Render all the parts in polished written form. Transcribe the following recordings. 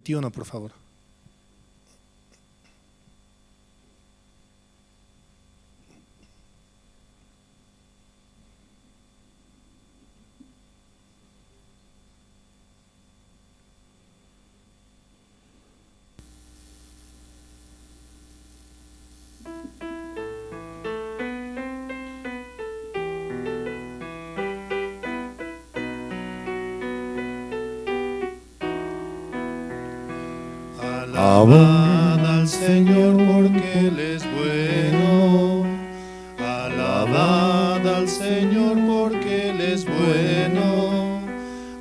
21, por favor. Alabad al Señor porque Él es bueno. Alabad al Señor porque Él es bueno.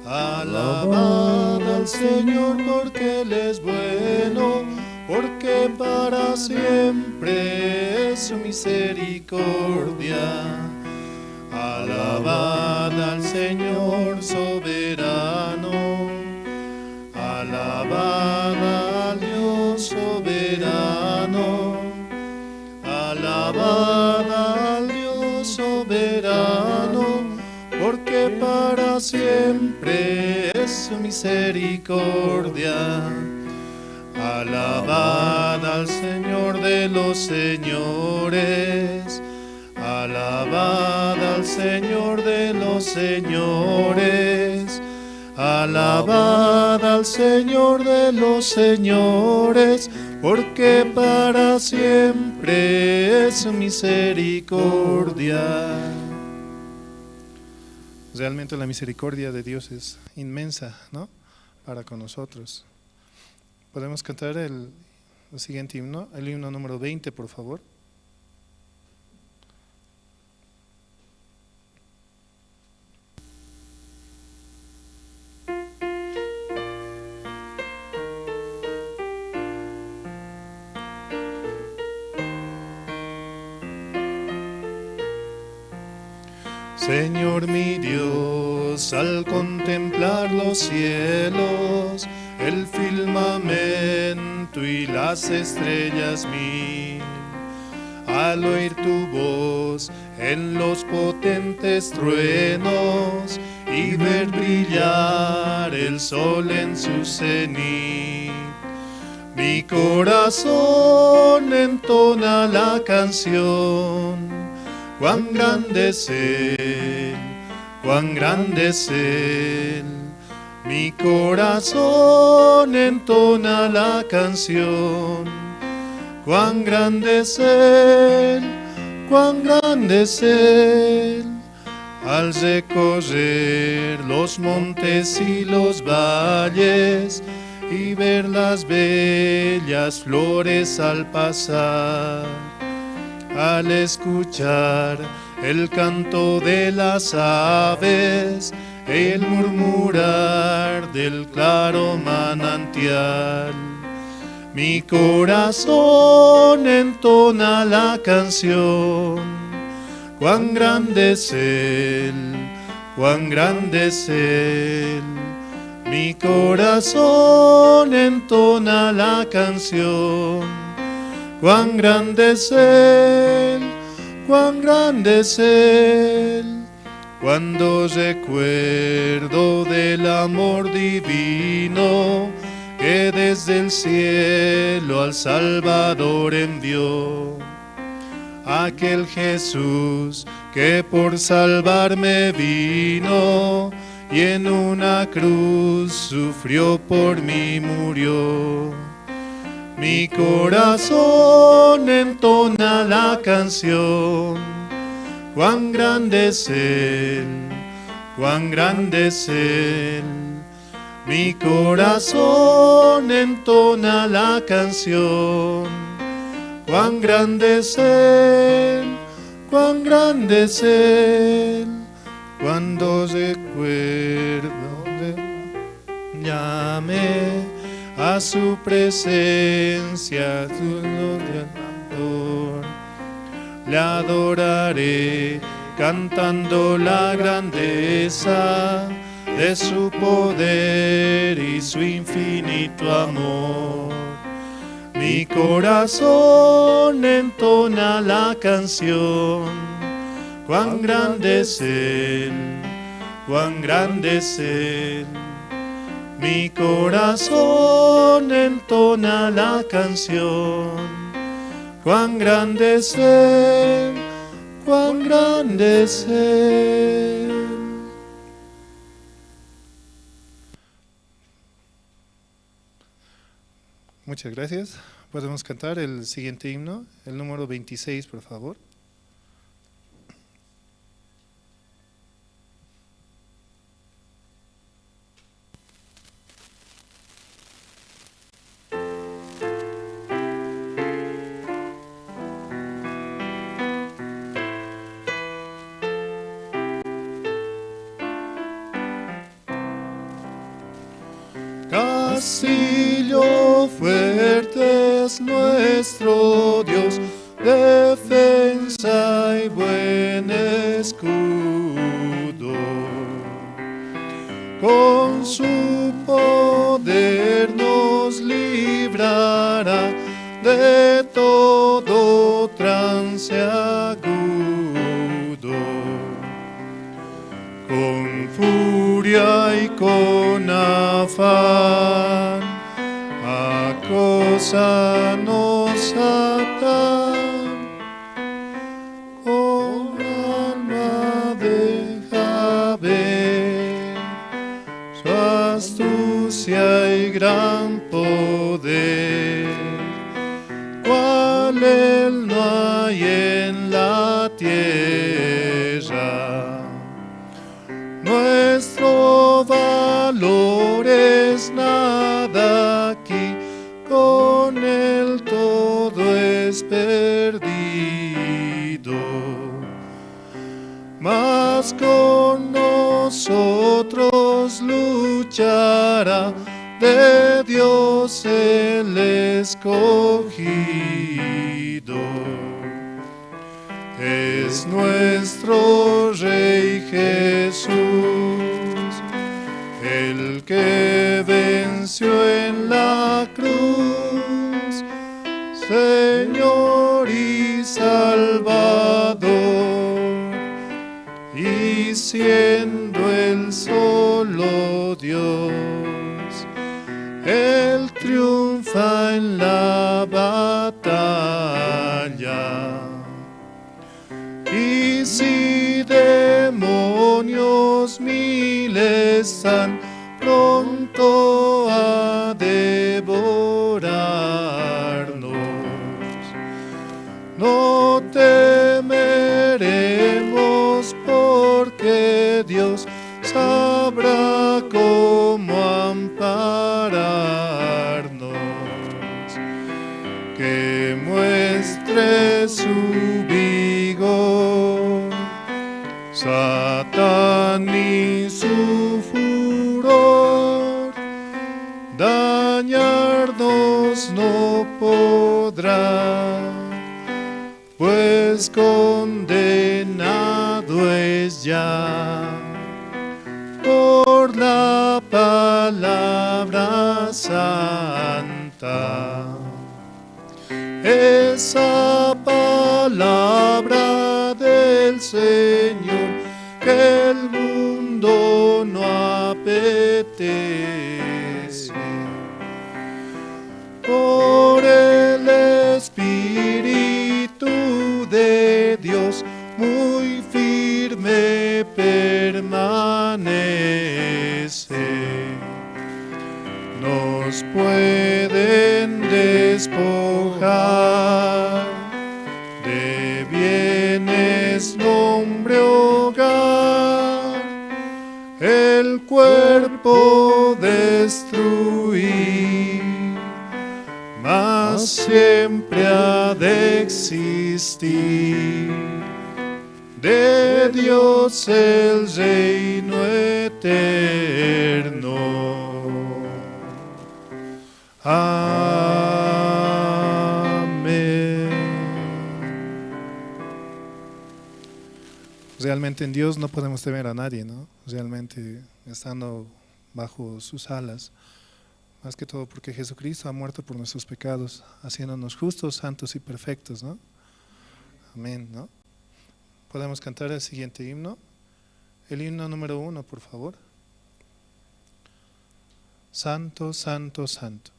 Alabad al Señor porque Él es bueno, porque para siempre es su misericordia. Alabad al Señor soberano. Alabad al Dios soberano. Alabad al Dios soberano, porque para siempre es su misericordia. Alabad al Señor de los señores. Alabad al Señor de los señores. Alabad al Señor de los señores, porque para siempre es su misericordia. Realmente la misericordia de Dios es inmensa, ¿no?, para con nosotros. Podemos cantar el siguiente himno, el himno número 20, por favor. Señor mi Dios, al contemplar los cielos, el firmamento y las estrellas mil, al oír tu voz en los potentes truenos y ver brillar el sol en su cenit, mi corazón entona la canción. Cuán grande es Él, cuán grande es Él. Mi corazón entona la canción. Cuán grande es Él, cuán grande es Él. Al recorrer los montes y los valles y ver las bellas flores al pasar, al escuchar el canto de las aves, el murmurar del claro manantial, mi corazón entona la canción. Cuán grande es Él, cuán grande es Él. Mi corazón entona la canción. Cuán grande es Él, cuán grande es Él. Cuando recuerdo del amor divino que desde el cielo al Salvador envió, aquel Jesús que por salvarme vino y en una cruz sufrió por mí murió. Mi corazón entona la canción. Cuán grande es Él, cuán grande es Él. Mi corazón entona la canción. Cuán grande es Él, cuán grande es Él. Cuando recuerdo llame a su presencia, su adorador, le adoraré cantando la grandeza de su poder y su infinito amor. Mi corazón entona la canción. Cuán grande es Él, cuán grande es Él. Mi corazón entona la canción. Cuán grande es Él, cuán grande es Él. Muchas gracias. Podemos cantar el siguiente himno, el número 26, por favor. Castillo fuerte es nuestro Dios, defensa y buen escudo. Con su poder nos librará de todo trance agudo. Con furia y con afán acósanos Satán, con alma deja ver su astucia y gran poder, cual él no hay en la tierra. Nuestro valor es nada aquí, con él todo es perdido. Mas con nosotros luchará de Dios el escogido. Es nuestro Rey Jesús, el que venció en la cruz, Señor y Salvador, y siendo el solo Dios, Él triunfa en la batalla. Y si demonios miles están pronto a devorarnos, no temeremos porque Dios sabrá cómo ampararnos. Que muestre su vigor Satán y su furor, dañarnos no podrá, pues condenado es ya por la palabra santa. Esa palabra del Señor que el mundo no apetece. Por el Espíritu de Dios muy firme permanece. Nos pueden despojar de bienes, nombre, hogar, el cuerpo destruir, mas siempre ha de existir de Dios el reino eterno. Amén. Realmente en Dios no podemos temer a nadie, ¿no? Realmente estando bajo sus alas, más que todo porque Jesucristo ha muerto por nuestros pecados, haciéndonos justos, santos y perfectos, ¿no? Amén, ¿no? Podemos cantar el siguiente himno, el himno número 1, por favor. Santo, santo, santo.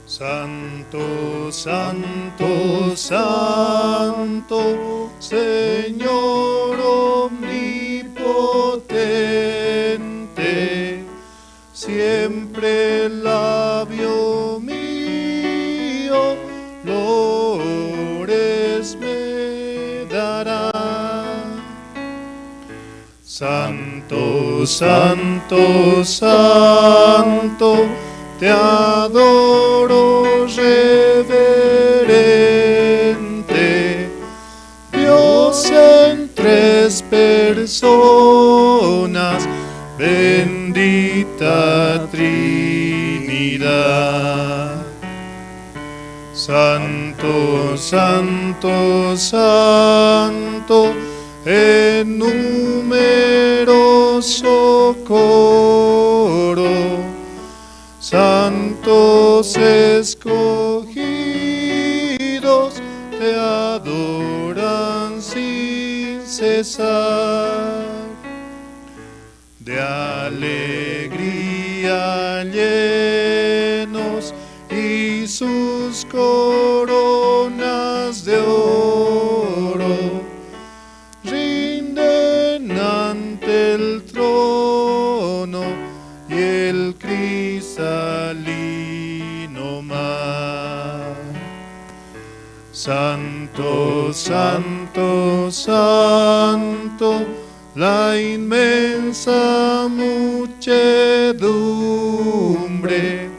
Santo, santo, santo, Señor omnipotente, siempre el labio mío lores me dará. Santo, santo, santo, te adoro reverente, Dios en tres personas, bendita Trinidad. Santo, santo, santo, en numeroso coro, santos escogidos te adoran sin cesar. De alegría llenos y sus coronas de oro rinden ante el trono y el cristalino mar. Santo, santo, santo, la inmensa muchedumbre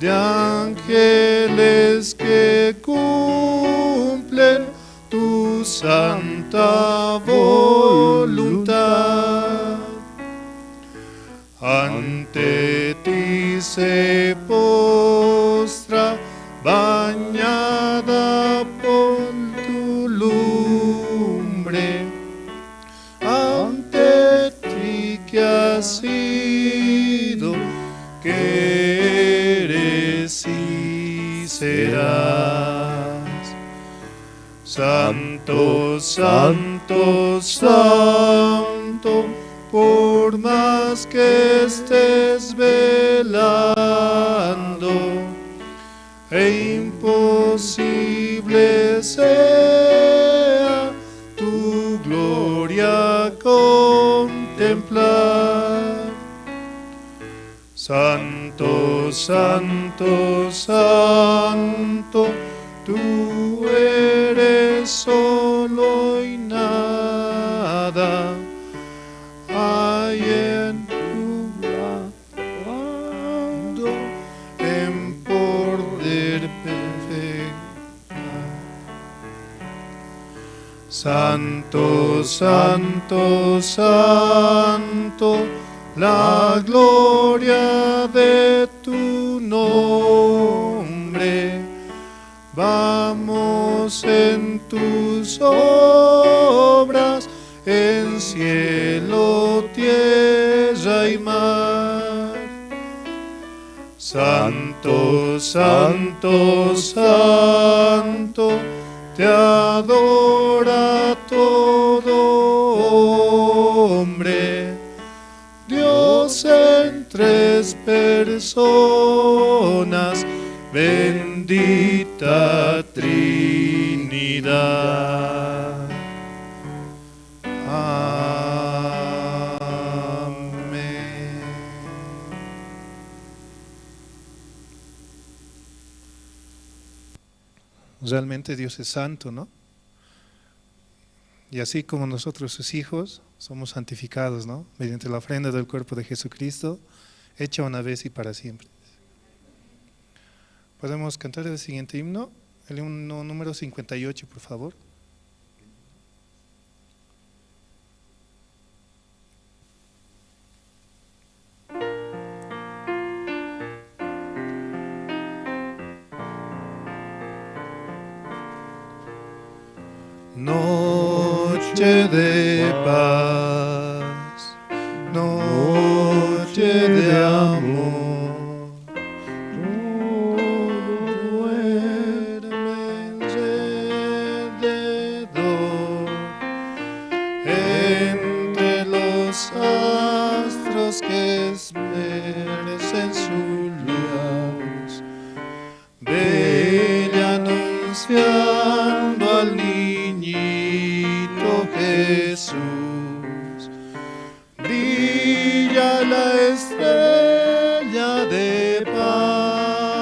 de ángeles que cumplen tu santa voluntad. Ante ti se postra, bañada por tu lumbre, ante ti que has sido, que eres y serás. Santo, santo, santo, por más que estés velando, e imposible sea tu gloria contemplar. Santo, santo, santo, tú eres solo y nada hay en tu mundo en poder perfecta. Santo, santo, santo, la gloria de tu nombre. Vamos en tus obras, en cielo, tierra y mar. Santo, santo, santo, te adora todo hombre. Dios en tres personas, bendita Trinidad. Amén. Realmente Dios es santo, ¿no? Y así como nosotros, sus hijos, somos santificados, ¿no? Mediante la ofrenda del cuerpo de Jesucristo, hecha una vez y para siempre. Podemos cantar el siguiente himno, el himno número 58, por favor. Noche de paz, noche de amor, Jesús. Brilla la estrella de paz,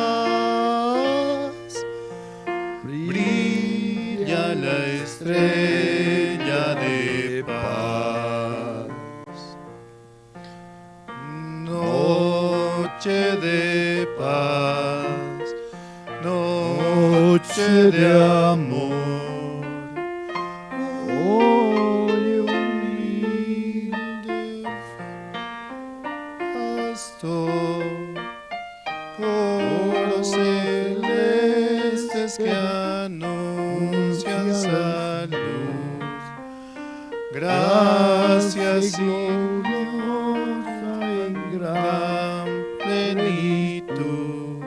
brilla la estrella de paz. Noche de paz, noche de amor. Oye, humilde pastor, coros celestes que anuncian salud, gracias y gloriosa en gran plenitud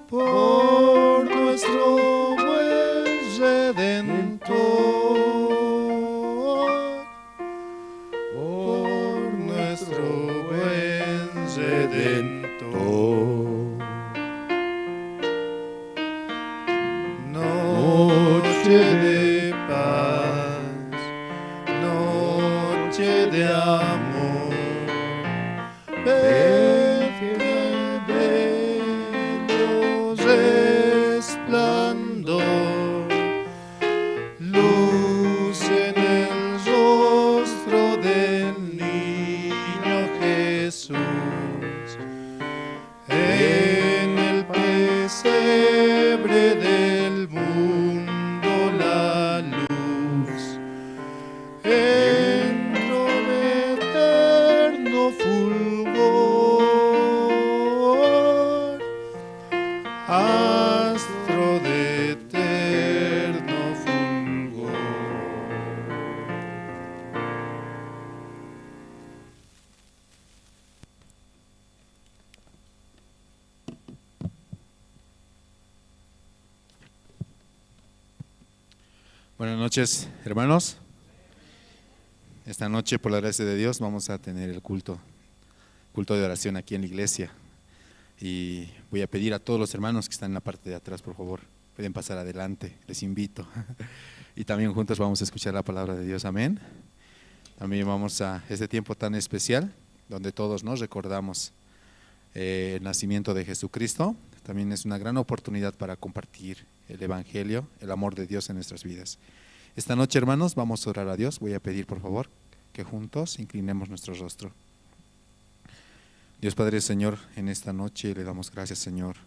por nuestro buen Redentor, por nuestro buen Redentor. Noche de paz, noche de amor, ved qué bello resplandor, luz en el rostro del niño Jesús, en el pesebre del mundo la luz, entró de eterno fulgor, astro de eterno fulgor. Buenas noches, hermanos. Esta noche, por la gracia de Dios, vamos a tener el culto de oración aquí en la iglesia. Y voy a pedir a todos los hermanos que están en la parte de atrás, por favor, pueden pasar adelante, les invito. Y también juntos vamos a escuchar la palabra de Dios, amén. También vamos a este tiempo tan especial, donde todos nos recordamos el nacimiento de Jesucristo. También es una gran oportunidad para compartir el Evangelio, el amor de Dios en nuestras vidas. Esta noche, hermanos, vamos a orar a Dios. Voy a pedir, por favor, que juntos inclinemos nuestro rostro. Dios Padre, Señor, en esta noche le damos gracias, Señor,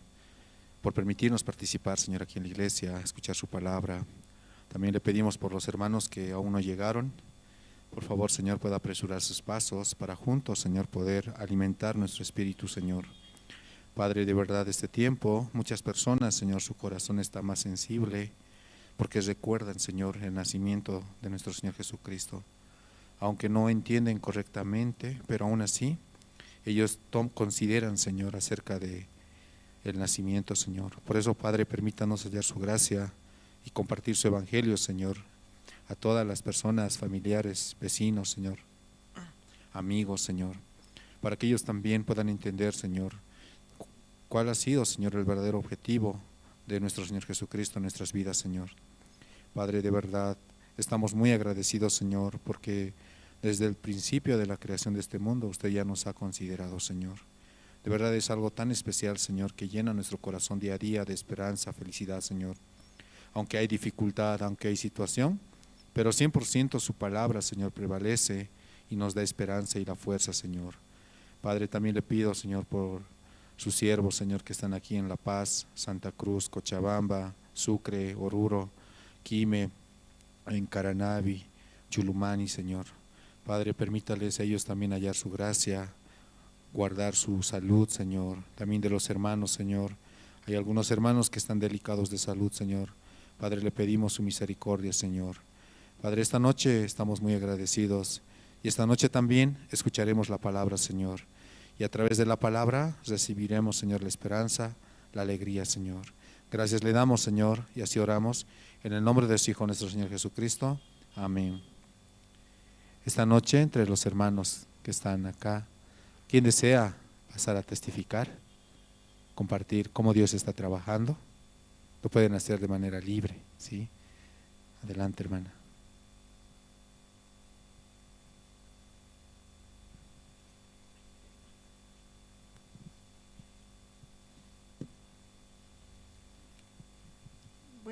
por permitirnos participar, Señor, aquí en la iglesia, escuchar su palabra. También le pedimos por los hermanos que aún no llegaron. Por favor, Señor, pueda apresurar sus pasos para juntos, Señor, poder alimentar nuestro espíritu, Señor. Padre, de verdad, este tiempo, muchas personas, Señor, su corazón está más sensible porque recuerdan, Señor, el nacimiento de nuestro Señor Jesucristo. Aunque no entienden correctamente, pero aún así, ellos consideran, Señor, acerca de el nacimiento, Señor. Por eso, Padre, permítanos hallar su gracia y compartir su evangelio, Señor, a todas las personas, familiares, vecinos, Señor, amigos, Señor, para que ellos también puedan entender, Señor, cuál ha sido, Señor, el verdadero objetivo de nuestro Señor Jesucristo en nuestras vidas, Señor. Padre, de verdad, estamos muy agradecidos, Señor, porque desde el principio de la creación de este mundo usted ya nos ha considerado, Señor. De verdad es algo tan especial, Señor, que llena nuestro corazón día a día de esperanza, felicidad, Señor. Aunque hay dificultad, aunque hay situación, pero 100% su palabra, Señor, prevalece y nos da esperanza y la fuerza, Señor. Padre, también le pido, Señor, por sus siervos, Señor, que están aquí en La Paz, Santa Cruz, Cochabamba, Sucre, Oruro, Quime, en Caranavi, Chulumani, Señor. Padre, permítales a ellos también hallar su gracia, guardar su salud, Señor. También de los hermanos, Señor. Hay algunos hermanos que están delicados de salud, Señor. Padre, le pedimos su misericordia, Señor. Padre, esta noche estamos muy agradecidos y esta noche también escucharemos la palabra, Señor. Y a través de la palabra recibiremos, Señor, la esperanza, la alegría, Señor. Gracias le damos, Señor, y así oramos. En el nombre de su Hijo, nuestro Señor Jesucristo. Amén. Esta noche, entre los hermanos que están acá, quien desea pasar a testificar, compartir cómo Dios está trabajando, lo pueden hacer de manera libre, ¿sí? Adelante, hermana.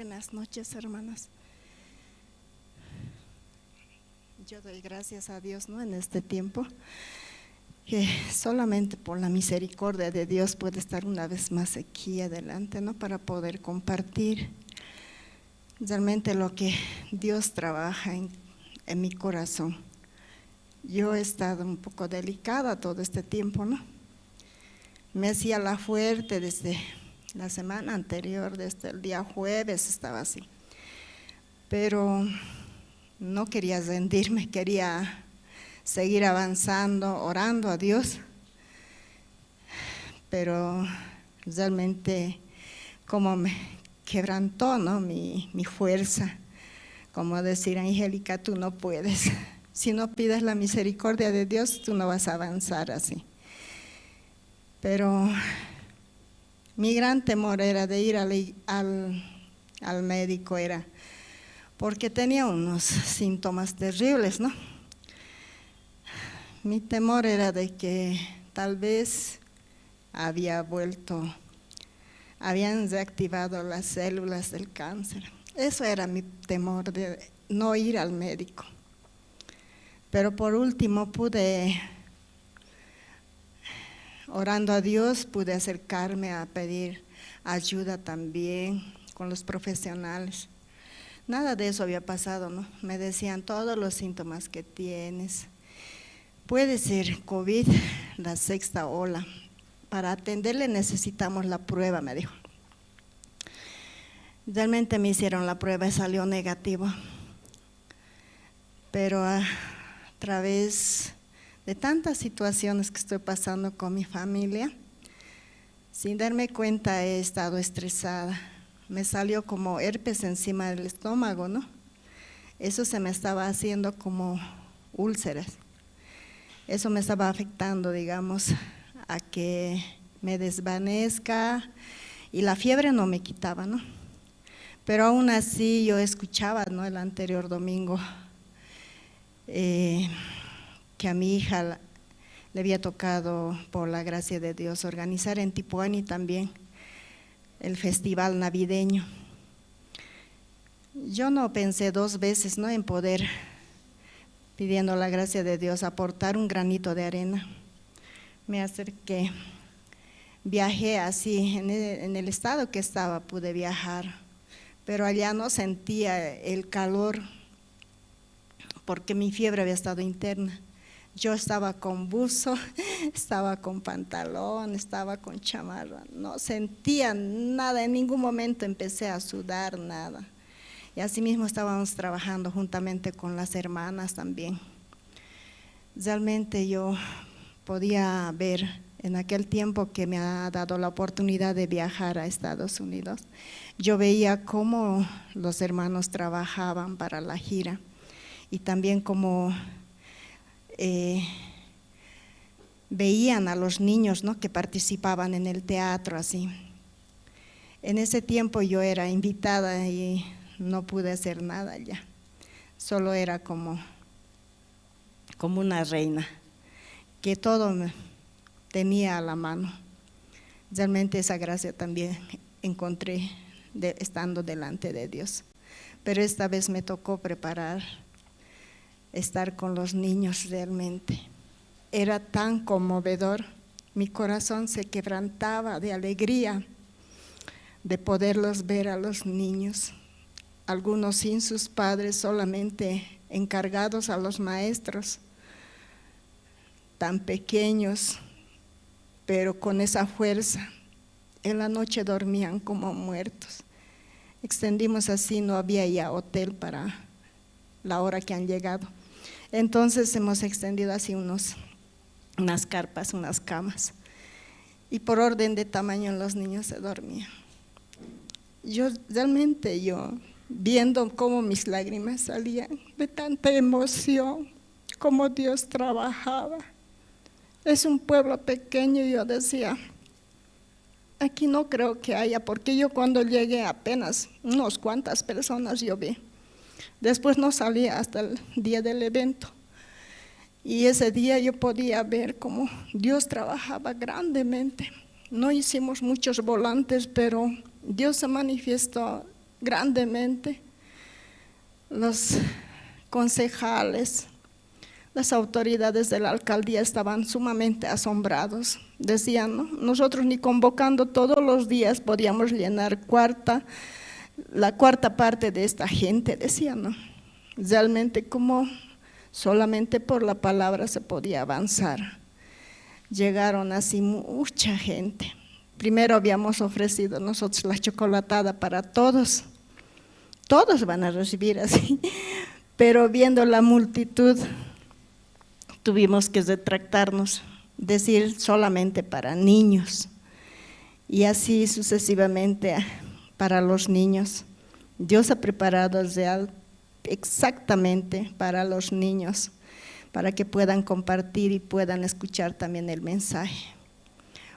Buenas noches, hermanas. Yo doy gracias a Dios, ¿no?, en este tiempo, que solamente por la misericordia de Dios puede estar una vez más aquí adelante, ¿no?, para poder compartir realmente lo que Dios trabaja en mi corazón. Yo he estado un poco delicada todo este tiempo, ¿no? Me hacía la fuerte desde la semana anterior, desde el día jueves estaba así. Pero no quería rendirme, quería seguir avanzando, orando a Dios. Pero realmente como me quebrantó, ¿no?, mi fuerza, como decir, Angélica, tú no puedes. Si no pides la misericordia de Dios, tú no vas a avanzar así. Pero mi gran temor era de ir al médico, era porque tenía unos síntomas terribles, ¿no? Mi temor era de que tal vez habían reactivado las células del cáncer. Eso era mi temor de no ir al médico. Pero por último pude, orando a Dios, pude acercarme a pedir ayuda también con los profesionales. Nada de eso había pasado, ¿no? Me decían todos los síntomas que tienes. Puede ser COVID, la sexta ola. Para atenderle necesitamos la prueba, me dijo. Realmente me hicieron la prueba y salió negativo. Pero a través de tantas situaciones que estoy pasando con mi familia, sin darme cuenta he estado estresada. Me salió como herpes encima del estómago, ¿no? Eso se me estaba haciendo como úlceras. Eso me estaba afectando, a que me desvanezca, y la fiebre no me quitaba, ¿no? Pero aún así yo escuchaba, ¿no?, el anterior domingo, que a mi hija le había tocado, por la gracia de Dios, organizar en Tipuani también el festival navideño. Yo no pensé dos veces, ¿no?, en poder, pidiendo la gracia de Dios, aportar un granito de arena. Me acerqué, viajé así, en el estado que estaba pude viajar, pero allá no sentía el calor porque mi fiebre había estado interna. Yo estaba con buzo, estaba con pantalón, estaba con chamarra, no sentía nada, en ningún momento empecé a sudar, nada. Y así mismo estábamos trabajando juntamente con las hermanas también. Realmente yo podía ver en aquel tiempo que me ha dado la oportunidad de viajar a Estados Unidos, yo veía cómo los hermanos trabajaban para la gira y también cómo veían a los niños, ¿no?, que participaban en el teatro así. En ese tiempo yo era invitada y no pude hacer nada ya, solo era como una reina, que todo me tenía a la mano. Realmente esa gracia también encontré estando delante de Dios, pero esta vez me tocó preparar, estar con los niños realmente. Era tan conmovedor, mi corazón se quebrantaba de alegría de poderlos ver a los niños, algunos sin sus padres, solamente encargados a los maestros, tan pequeños, pero con esa fuerza. En la noche dormían como muertos. Extendimos así, no había ya hotel para la hora que han llegado. Entonces hemos extendido así unas carpas, unas camas, y por orden de tamaño los niños se dormían. Yo realmente, viendo cómo mis lágrimas salían de tanta emoción, cómo Dios trabajaba. Es un pueblo pequeño y yo decía, aquí no creo que haya, porque yo cuando llegué apenas unas cuantas personas yo vi. Después no salí hasta el día del evento. Y ese día yo podía ver cómo Dios trabajaba grandemente. No hicimos muchos volantes, pero Dios se manifestó grandemente. Los concejales, las autoridades de la alcaldía estaban sumamente asombrados. Decían, ¿no? Nosotros ni convocando todos los días podíamos llenar la cuarta parte de esta gente, decían, ¿no? Realmente como solamente por la palabra se podía avanzar. Llegaron así mucha gente. Primero habíamos ofrecido nosotros la chocolatada para todos. Todos van a recibir así. Pero viendo la multitud, tuvimos que retractarnos, decir solamente para niños. Y así sucesivamente para los niños. Dios ha preparado real exactamente para los niños, para que puedan compartir y puedan escuchar también el mensaje.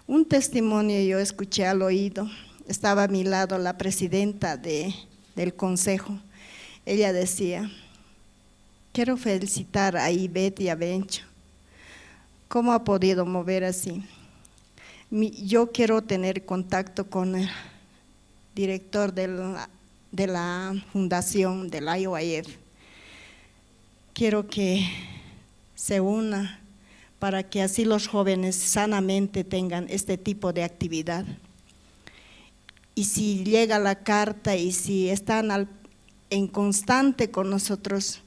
Un testimonio yo escuché al oído, estaba a mi lado la presidenta del consejo. Ella decía, quiero felicitar a Ivette y a Bencho. ¿Cómo ha podido mover así? Yo quiero tener contacto con el director de la fundación del IOIF. Quiero que se una para que así los jóvenes sanamente tengan este tipo de actividad. Y si llega la carta y si están en constante con nosotros,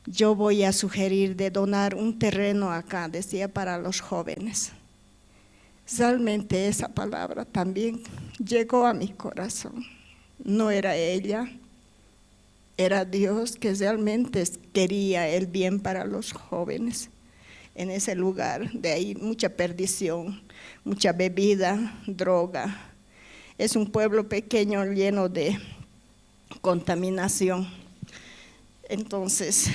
yo voy a sugerir de donar un terreno acá, decía, para los jóvenes. Realmente esa palabra también llegó a mi corazón. No era ella, era Dios que realmente quería el bien para los jóvenes en ese lugar. De ahí mucha perdición, mucha bebida, droga. Es un pueblo pequeño lleno de contaminación. Entonces,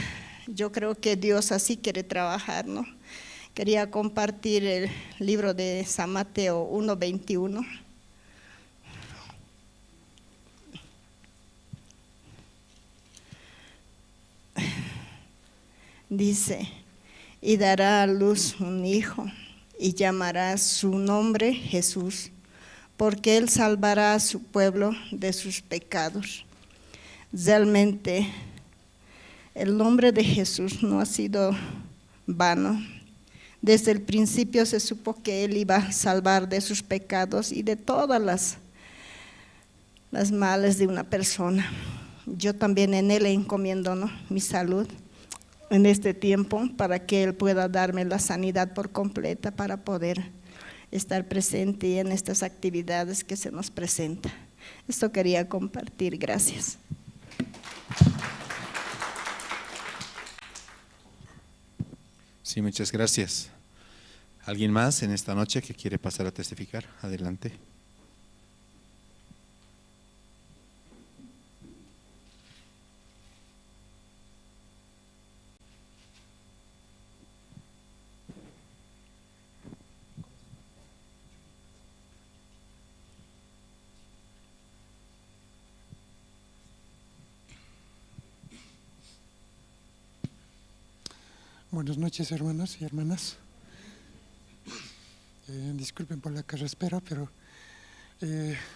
yo creo que Dios así quiere trabajar, ¿no? Quería compartir el libro de San Mateo 1:21. Dice, y dará a luz un hijo, y llamará su nombre Jesús, porque él salvará a su pueblo de sus pecados. Realmente, el nombre de Jesús no ha sido vano. Desde el principio se supo que él iba a salvar de sus pecados y de todas las males de una persona. Yo también en él encomiendo, ¿no?, mi salud en este tiempo, para que él pueda darme la sanidad por completa para poder estar presente en estas actividades que se nos presentan. Esto quería compartir, gracias. Sí, muchas gracias. ¿Alguien más en esta noche que quiere pasar a testificar? Adelante. Buenas noches, hermanos y hermanas. Disculpen por la carraspera, pero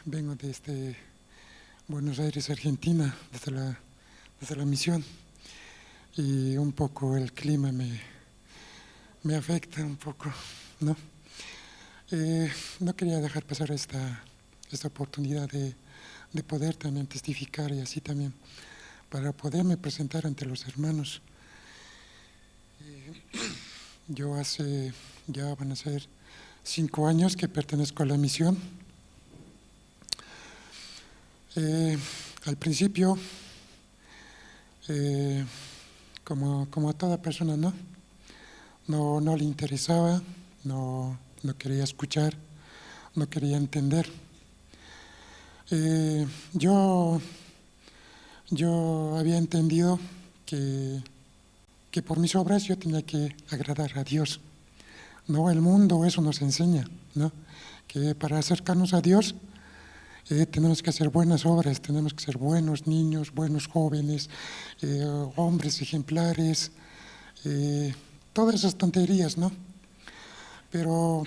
vengo desde Buenos Aires, Argentina, desde la misión, y un poco el clima me afecta un poco, ¿no? No quería dejar pasar esta oportunidad de poder también testificar y así también para poderme presentar ante los hermanos. Yo hace, ya van a ser 5 años que pertenezco a la misión. Al principio, como a toda persona, ¿no? No le interesaba, no quería escuchar, no quería entender. Yo había entendido que por mis obras yo tenía que agradar a Dios. No, el mundo eso nos enseña, ¿no? Que para acercarnos a Dios tenemos que hacer buenas obras, tenemos que ser buenos niños, buenos jóvenes, hombres ejemplares, todas esas tonterías, ¿no? Pero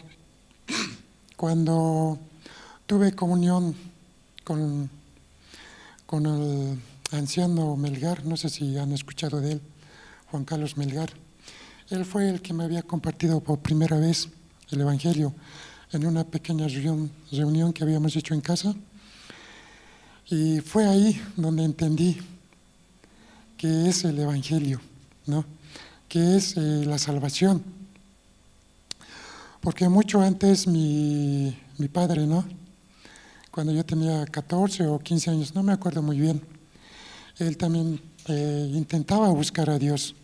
cuando tuve comunión con con el anciano Melgar, no sé si han escuchado de él, Juan Carlos Melgar. Él fue el que me había compartido por primera vez el Evangelio en una pequeña reunión que habíamos hecho en casa. Y fue ahí donde entendí qué es el Evangelio, ¿no? Qué es la salvación. Porque mucho antes mi padre, ¿no? Cuando yo tenía 14 o 15 años, no me acuerdo muy bien, él también intentaba buscar a Dios,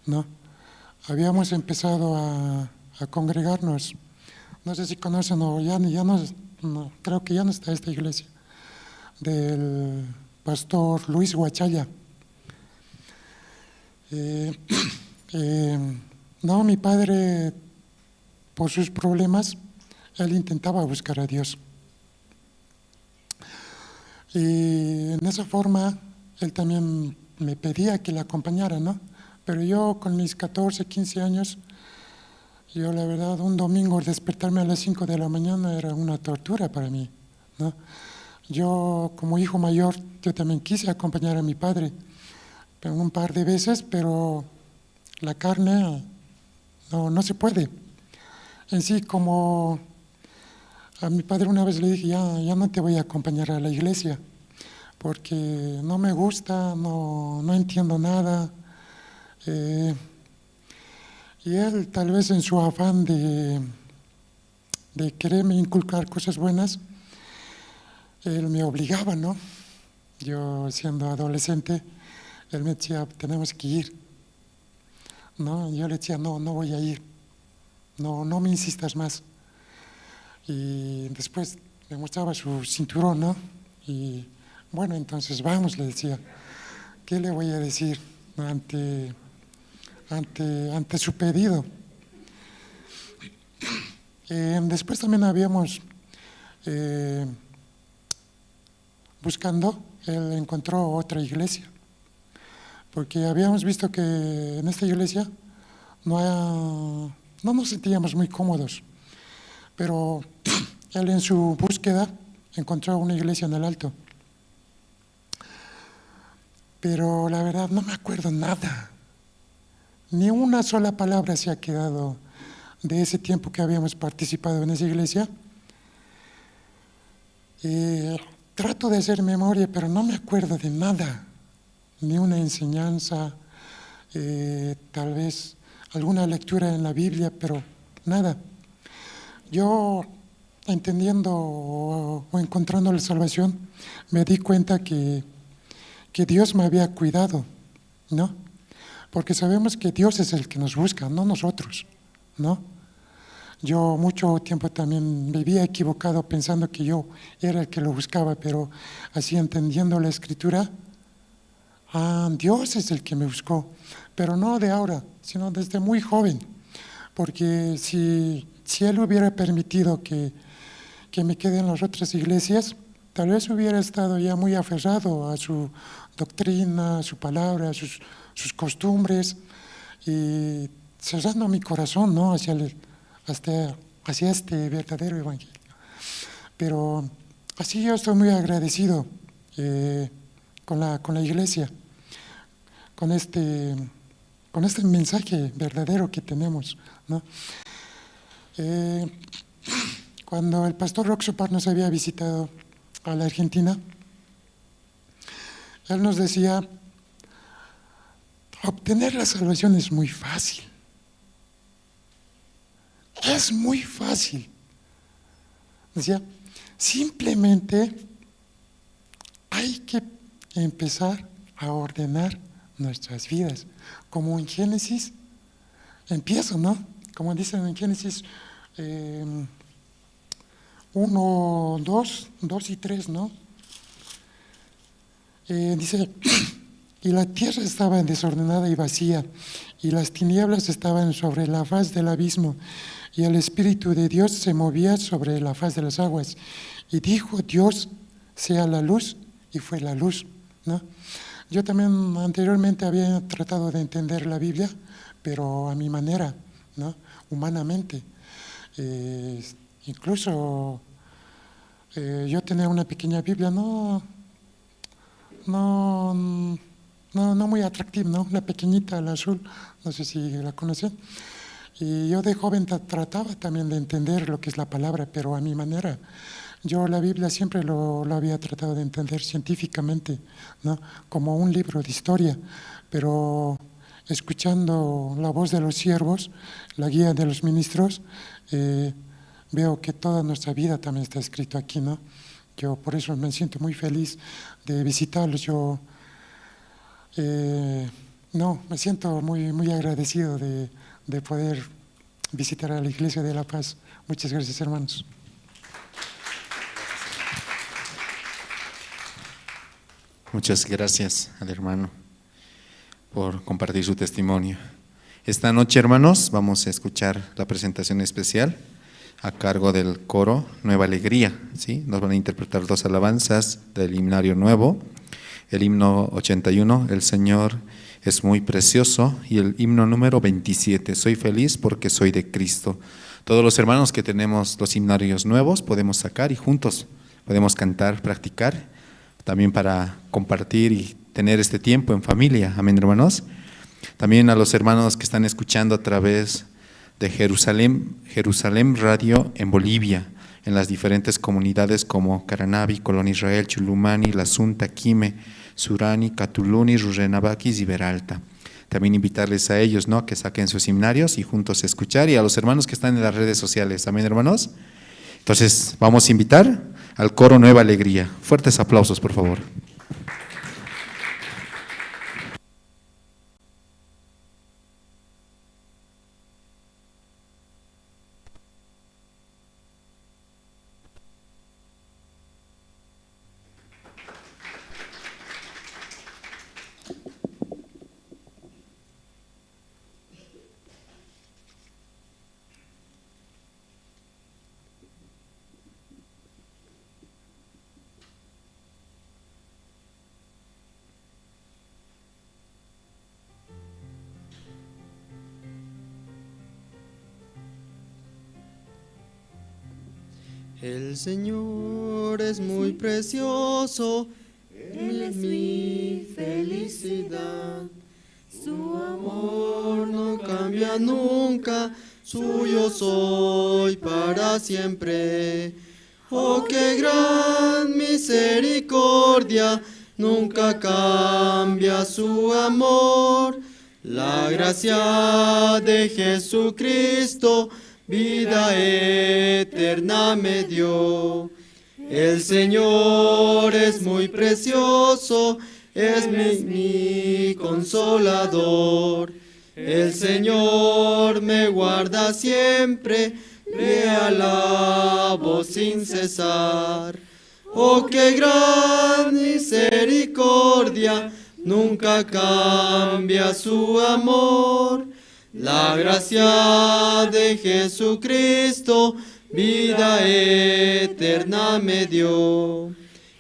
¿no? Habíamos empezado a congregarnos. No sé si conocen o ya no, creo que ya no está esta iglesia, del pastor Luis Guachalla. No, mi padre, por sus problemas, él intentaba buscar a Dios. Y en esa forma, él también me pedía que le acompañara, ¿no? Pero yo con mis 14, 15 años, yo la verdad, un domingo despertarme a las 5 de la mañana era una tortura para mí, ¿no? Yo como hijo mayor, yo también quise acompañar a mi padre un par de veces, pero la carne no se puede. En sí, como a mi padre una vez le dije, ya no te voy a acompañar a la iglesia, porque no me gusta, no entiendo nada. Y él, tal vez en su afán de quererme inculcar cosas buenas, él me obligaba, ¿no? Yo siendo adolescente, él me decía, tenemos que ir, ¿no? Yo le decía, no voy a ir, no me insistas más. Y después me mostraba su cinturón, ¿no? Y bueno, entonces vamos, le decía, ¿qué le voy a decir ante su pedido? Después también habíamos, buscando, él encontró otra iglesia, porque habíamos visto que en esta iglesia no nos sentíamos muy cómodos, pero él en su búsqueda encontró una iglesia en el Alto. Pero la verdad no me acuerdo nada, ni una sola palabra se ha quedado de ese tiempo que habíamos participado en esa iglesia. Trato de hacer memoria, pero no me acuerdo de nada, ni una enseñanza, tal vez alguna lectura en la Biblia, pero nada. Yo, entendiendo o encontrando la salvación, me di cuenta que Dios me había cuidado, ¿no? Porque sabemos que Dios es el que nos busca, no nosotros, ¿no? Yo mucho tiempo también vivía equivocado pensando que yo era el que lo buscaba, pero así entendiendo la Escritura, Dios es el que me buscó, pero no de ahora, sino desde muy joven, porque si Él hubiera permitido que me quede en las otras iglesias, tal vez hubiera estado ya muy aferrado a su doctrina, a su palabra, a sus costumbres, y cerrando mi corazón, ¿no?, hacia este verdadero evangelio. Pero así yo estoy muy agradecido con la iglesia, con este mensaje verdadero que tenemos, ¿no? Cuando el pastor Roxopar nos había visitado a la Argentina, él nos decía, obtener la salvación es muy fácil. Es muy fácil. Decía, simplemente hay que empezar a ordenar nuestras vidas. Como en Génesis, empiezo, ¿no? Como dicen en Génesis 1, 2, 2 y 3, ¿no? Dice, y la tierra estaba desordenada y vacía, y las tinieblas estaban sobre la faz del abismo, y el Espíritu de Dios se movía sobre la faz de las aguas. Y dijo Dios, sea la luz, y fue la luz, ¿no? Yo también anteriormente había tratado de entender la Biblia, pero a mi manera, ¿no?, humanamente. Incluso yo tenía una pequeña Biblia, no no, no, no muy atractiva, ¿no? La pequeñita, la azul, no sé si la conocen. Y yo de joven trataba también de entender lo que es la palabra, pero a mi manera. Yo la Biblia siempre lo había tratado de entender científicamente, ¿no? Como un libro de historia, pero escuchando la voz de los siervos, la guía de los ministros, veo que toda nuestra vida también está escrito aquí, ¿no? Yo por eso me siento muy feliz de visitarlos. Yo no, me siento muy, muy agradecido de poder visitar a la Iglesia de La Paz. Muchas gracias, hermanos. Muchas gracias al hermano por compartir su testimonio. Esta noche, hermanos, vamos a escuchar la presentación especial a cargo del coro Nueva Alegría, ¿sí? Nos van a interpretar dos alabanzas del himnario nuevo, el himno 81, El Señor es muy precioso, y el himno número 27, Soy feliz porque soy de Cristo. Todos los hermanos que tenemos los himnarios nuevos podemos sacar y juntos podemos cantar, practicar, también para compartir y tener este tiempo en familia. Amén, hermanos. También a los hermanos que están escuchando a través de Jerusalén, Jerusalén Radio en Bolivia, en las diferentes comunidades como Caranavi, Colón Israel, Chulumani, La Asunta, Quime, Surani, Catuluni, Rurrenabaquis y Veralta. También invitarles a ellos, ¿no?, que saquen sus himnarios y juntos escuchar, y a los hermanos que están en las redes sociales. Amén, hermanos. Entonces, vamos a invitar al coro Nueva Alegría. Fuertes aplausos, por favor. El Señor es muy precioso, Él es mi felicidad. Su amor no cambia nunca, suyo soy para siempre. Oh, qué gran misericordia, nunca cambia su amor. La gracia de Jesucristo, vida eterna me dio. El Señor es muy precioso, es mi consolador. El Señor me guarda siempre, le alabo sin cesar. Oh, qué gran misericordia, nunca cambia su amor. La gracia de Jesucristo, vida eterna me dio.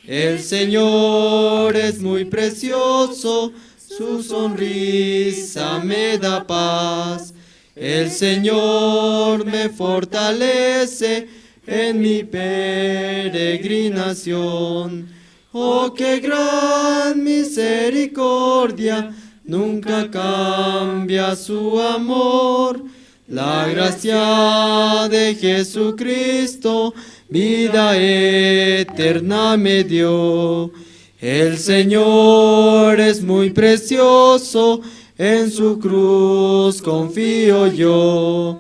El Señor es muy precioso, su sonrisa me da paz. El Señor me fortalece en mi peregrinación. Oh, qué gran misericordia, nunca cambia su amor. La gracia de Jesucristo, vida eterna me dio. El Señor es muy precioso, en su cruz confío yo.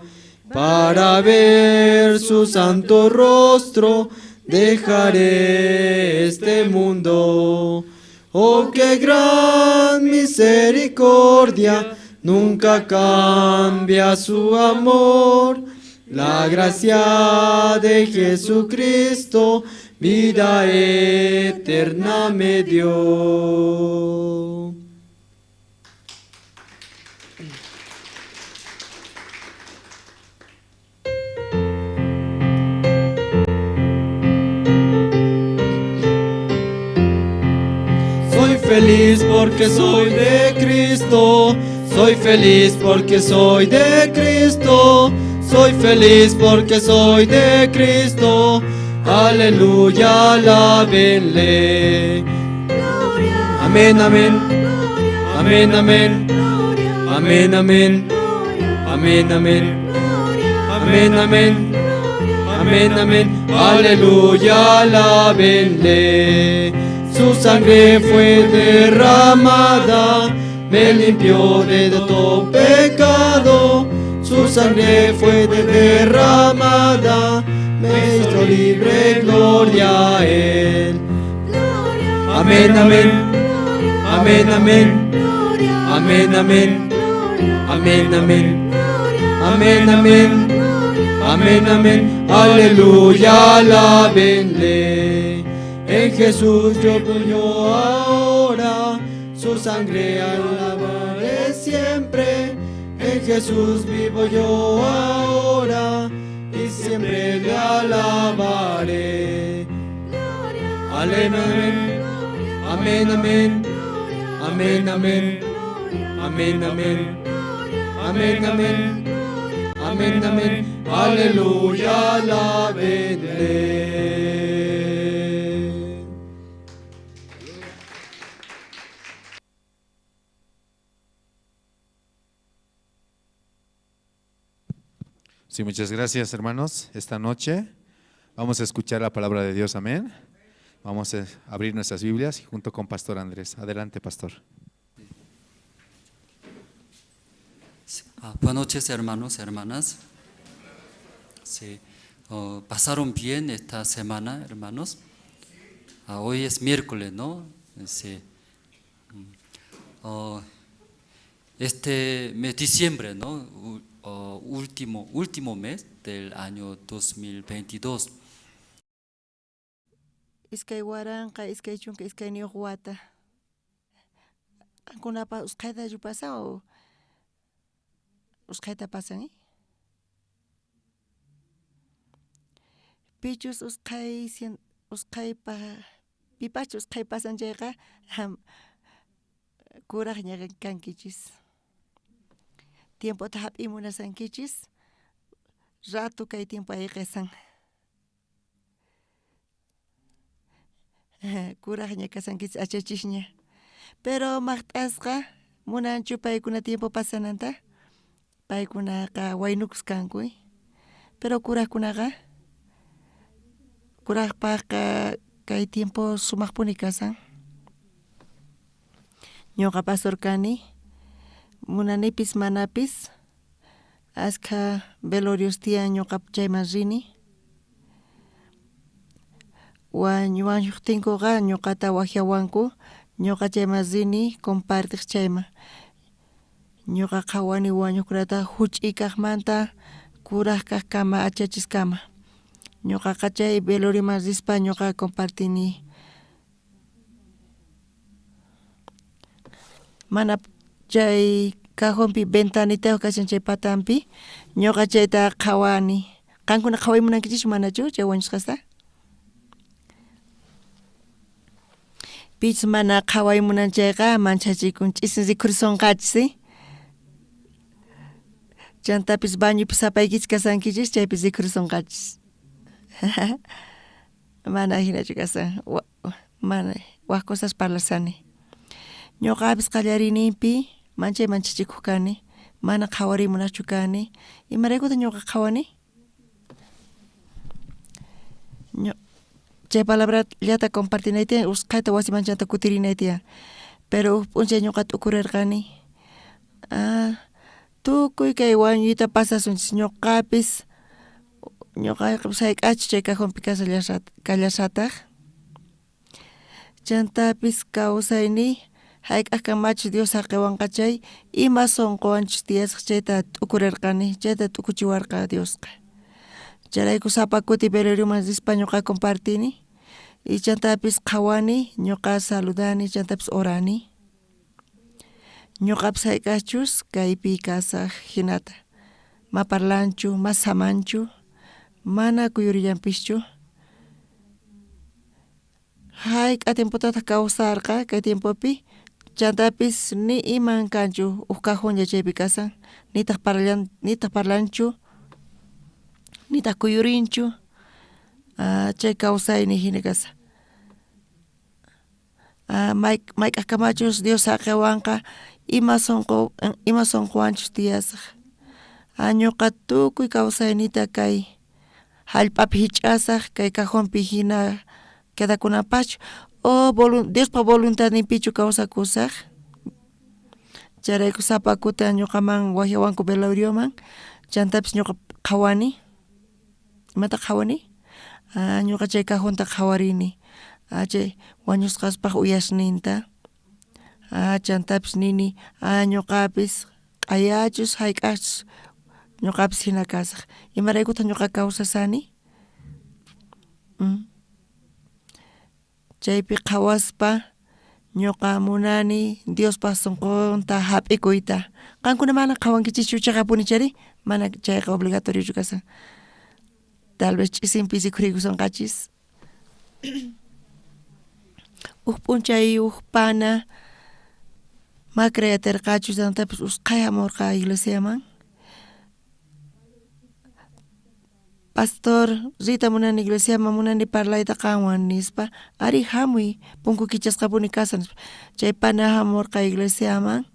Para ver su santo rostro, dejaré este mundo. Oh, qué gran misericordia, nunca cambia su amor. La gracia de Jesucristo, vida eterna me dio. Soy feliz porque soy de Cristo, soy feliz porque soy de Cristo, soy feliz porque soy de Cristo. Aleluya, alábenle. Amén, amén. Amén, amén. Amén, amén. Amén, amén. Amén, amén. Amén, amén. Aleluya, alábenle. Su sangre fue derramada, me limpió de todo pecado. Su sangre fue derramada, me hizo libre, gloria a él. Amén, amén. Amén, amén. Amén, amén. Amén, amén. Amén, amén. Amén, amén. Aleluya, alábenle. En Jesús yo yo ahora, su sangre alabaré siempre. En Jesús vivo yo ahora y siempre le alabaré. Amén, amén. Amén, amén. Amén, amén. Amén, amén. Amén, amén. Amén, amén. Aleluya, alábenle. Sí, muchas gracias, hermanos. Esta noche vamos a escuchar la palabra de Dios. Amén. Vamos a abrir nuestras Biblias junto con Pastor Andrés. Adelante, Pastor. Buenas noches, hermanos, hermanas. Sí, pasaron bien esta semana, hermanos. Hoy es miércoles, ¿no? Sí. Este mes, diciembre, ¿no? Último mes del año 2022. Iskay waranqa, iskay chunka, iskayniyuq wata. Qankunapaq usqhaytachu pasan o usqhayta pasan, eh? Pichus usqhay usqhaypa pipachus usqhay pasan chayqa kuraqña kankichis. Tiempota hap'iy munasankichis, rato kay tiempo ayqisan. Kuraqña kasankichis achachisña. Pero maqt'asqa munanchu paykuna tiempo pasananta, paykunaqa waynukus kanku, eh? Pero kuraqkunaqa kuraqpaqqa kay tiempo sumaqpuni kasan. Ñuqa pastor kani, munanipis manapis, askha velorios tiyan ñuqa chayman rini. Wañuqtinkuqa ñuqata waqyawanku, ñuqa chayman rini compartiq chayman. Ñuqa qhawani wañuqkunata huch'i kaqmanta kuraq kaqkama achachiskama. Ñuqaqa chay velorioman rispa ñuqa compartini. Mana chay cajonpi ventanitayuq kashan chay patanpi, ñuqa chayta qhawani. Qankuna qhaway munankichischu manachu chay wañusqasta? Pichus mana qhaway munan chayqa manchachikun ch'isin rikhurisonqachis, eh? Chantapis bañopi sapaykichis kasankichis chaypi rikhurisonqachis. Mana hinachu kasan, mana waj cosas parlasani. Ñuqapis qallariyninpi manchay manchachikuq kani, mana qhawariy munaqchu kani. Imaraykutaq ñuqa qhawani? Chay palabrallata compartinay tiyan, usqhayta wasiman chanta kutirinay tiyan. Pero uj p'unchay ñuqa t'ukurirqani. Tukuy kay wañuyta pasasunchis ñuqapis, ñuqaqa sayk'achu chay cajonpi kallashataq. Chantapis kawsayniy hayk'aqkamachu Dios saqiwanqa chay ima sunquwanchus tiyasaq chayta t'ukurirqani, chayta t'ukuchiwarqa Diosqa. Chayrayku sapa kuti velorioman rispa ñuqa compartini y chantapis qhawani, ñuqa saludani, chantapis orani. Ñuqapis hayk'aqchus kaypi kasaq hinata. Ma parlanchu, ma samanchu, mana kuyurillanpischu. Hayk'a tiempotataq kawsarqa kay tiempopi, chantapis ni iman kanchu uj cajonlla chaypi kasan, nitaq parlan, nitaq parlanchu, nitaq kuyurinchu. Chay kawsayni hina kasan. Mayk'ajkamachus Dios saqewanqa ima sonqo ima sonqowanchus tiyasaj. Ñuqa tukuy kawsayniyta kay jallp'api jich'asaj kay cajonpi jina quedakunapaqchu o Diospa voluntadninpichu kawsakusaj. Chayrayku sapa kuti ñuqaman wajyawanku velorioman chantapis ñuqa qhawani. Imata qhawani? Ñuqa chay cajonta qhawarini chay wañusqaspaj uyasninta chantapis nini ñuqapis q'ayachus jayk'aqchus ñuqapis jina kasaj imaraykutaq ñuqa kawsasani. Chaypi qhawaspa ñuqa munani Diospa sonqonta jap'ikuyta. Qankuna mana qhawankichischu cheqapuni chayri mana chayqa obligatoriochu kasan. Tal vez ch'isinpi rikhuriykusunqachis. Uj p'unchay uj pana macra yaterqachu chantapis usqhay jamorqa iglesiaman. Pastor riyta munani iglesiaman munani parlayta qanwan nispa ari jamuy punku kichasqapuni kasan nispa. Chay pana jamorqa iglesiaman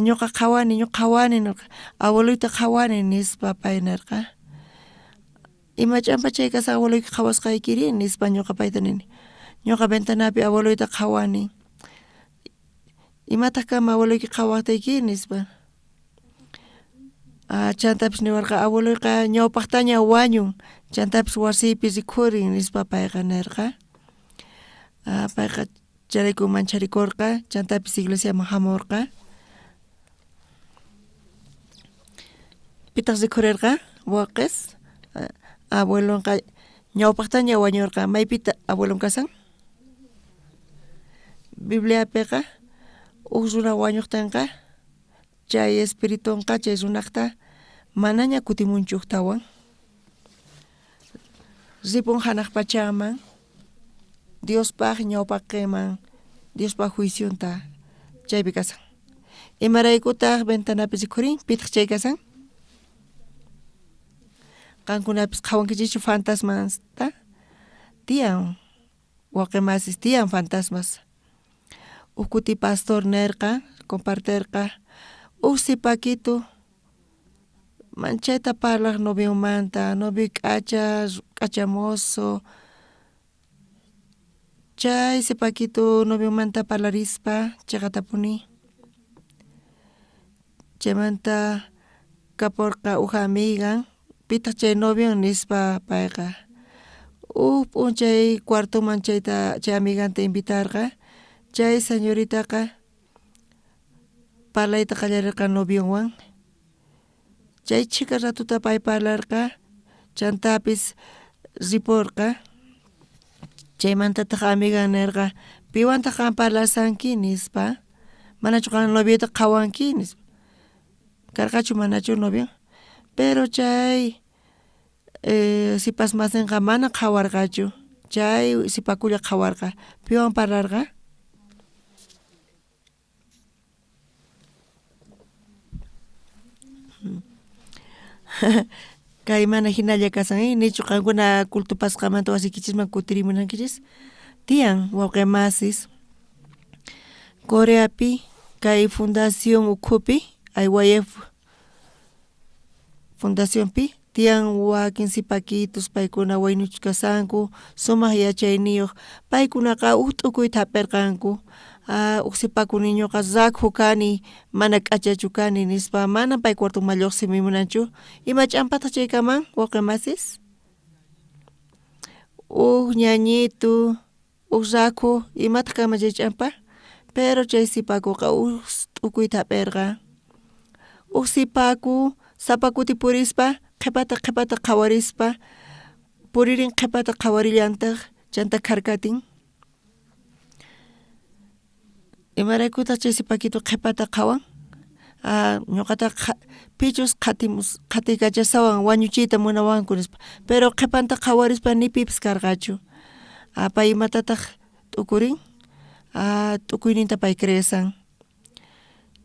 ñuqa qhawani ñuqa qhawani nirqa abueloyta qhawani nispa pay nirqa. Ima ch'ampa chay kasan abueloyki qhawasqaykiri nispa ñuqa payta nini. Ñuqa ventanapi abueloyta qhawani. Imataq kanman abueloyki qhawajtiyki nispa. Chantapis niwarqa abueloyqa ñawpaqtaña wañun chantapis wasiypi rikhurin nispa payqa nirqa. Payqa chayrayku mancharikorqa chantapis iglesiaman jamorqa. Pitaq rikhurerqa waqis abuelonqa ñawpaqtaña wañurqa maypita abuelon kasan. Bibliapiqa uj runa wañuqtinqa chay espiritunqa chay runaqta manaña kutimunchu ujtawan. Ripun janaq pachaman Diospaj ñawpaqinman Diospaj juicionta chaypi kasan. Imaraykutaq ventanapi rikhurin pitaq chay kasan. Qankunapis qhawankichischu fantasmasta tiyan waqi masis tiyan fantasmas. Uj kuti pastor nerqa comparterqa uj sipakitu manchayta parlaj noviomanta novio k'acha k'acha mozo chay sipakitu noviomanta parlarispa cheqatapuni. Chaymanta kaporqa uj amigan pitaq chay novion nispa payqa. Uj p'unchay cuartoman chayta chay amiganta invitarqa chay señoritaqa parlayta qallarerqa novionwan. Chay chhika ratuta pay parlarqa chantapis riporqa. Chaymantataq amigan nerqa piwantaq qan parlasanki nispa manachu qan novioyta qhawanki nispa. Karqachu manachu novio pero chay sipas masinqa mana qhawarqachu chay sipakulla qhawarqa piwan parlarqa. Kay mana jinalla kasan nichu qankuna culto pasqamanta wasiykichisman kutirimunankichis tiyan wawqi masis. Coreapi kay fundación ukhupi IYF fundacionpi tiyan wakin sipakitus paykuna waynuchus kasanku sumaq yachayniyuq paykunaqa uj t'ukuyta jap'irqanku uj sipaku niñuqa rakhu kani mana k'achachu kani nispa mana pay cuartoman lluqsimuy munanchu ima ch'ampataq chay kaman wawqi masis. Uj ñañitu uj rakhu imataq kanman chay ch'ampa pero chay sipakuqa uj t'ukuyta jap'irqa. Uj sipaku sapa kuti purispa qhipata qhipata qhawarispa puririn qhipata qhawarillantaq chanta kharkatin. Imaraykutaq chay sipakitu qhipata qhawan ñuqataqa pichus qhatimus qhatiykachasawan wañuchiyta munawanku nispa pero qhipanta qhawarispa ni pipis karqachu. Pay imatataq t'ukurin t'ukuyninta pay creesan.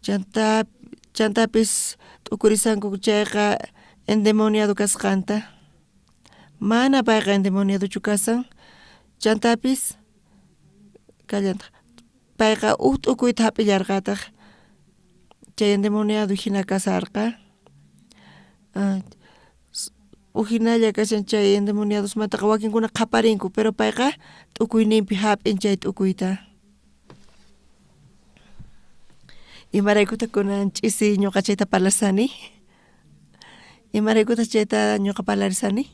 Chanta chantapis t'ukurisanku chayqa endemoniado kasqanta. Mana payqa endemoniadochu kasan chantapis Kallantaq. Payqa uj t'ukuyta hap'illarqataq. Chay endemoniado hina kasarqa. Uj hinalla kashan chay endemoniadosmantaqa wakinkuna qhaparinku, pero payqa t'ukuyninpi hap'in chay t'ukuyta. Imaraykutaq kunan ch'isi ñuqa chayta parlasani? Imaraykutaq chayta ñuqa parlarisani?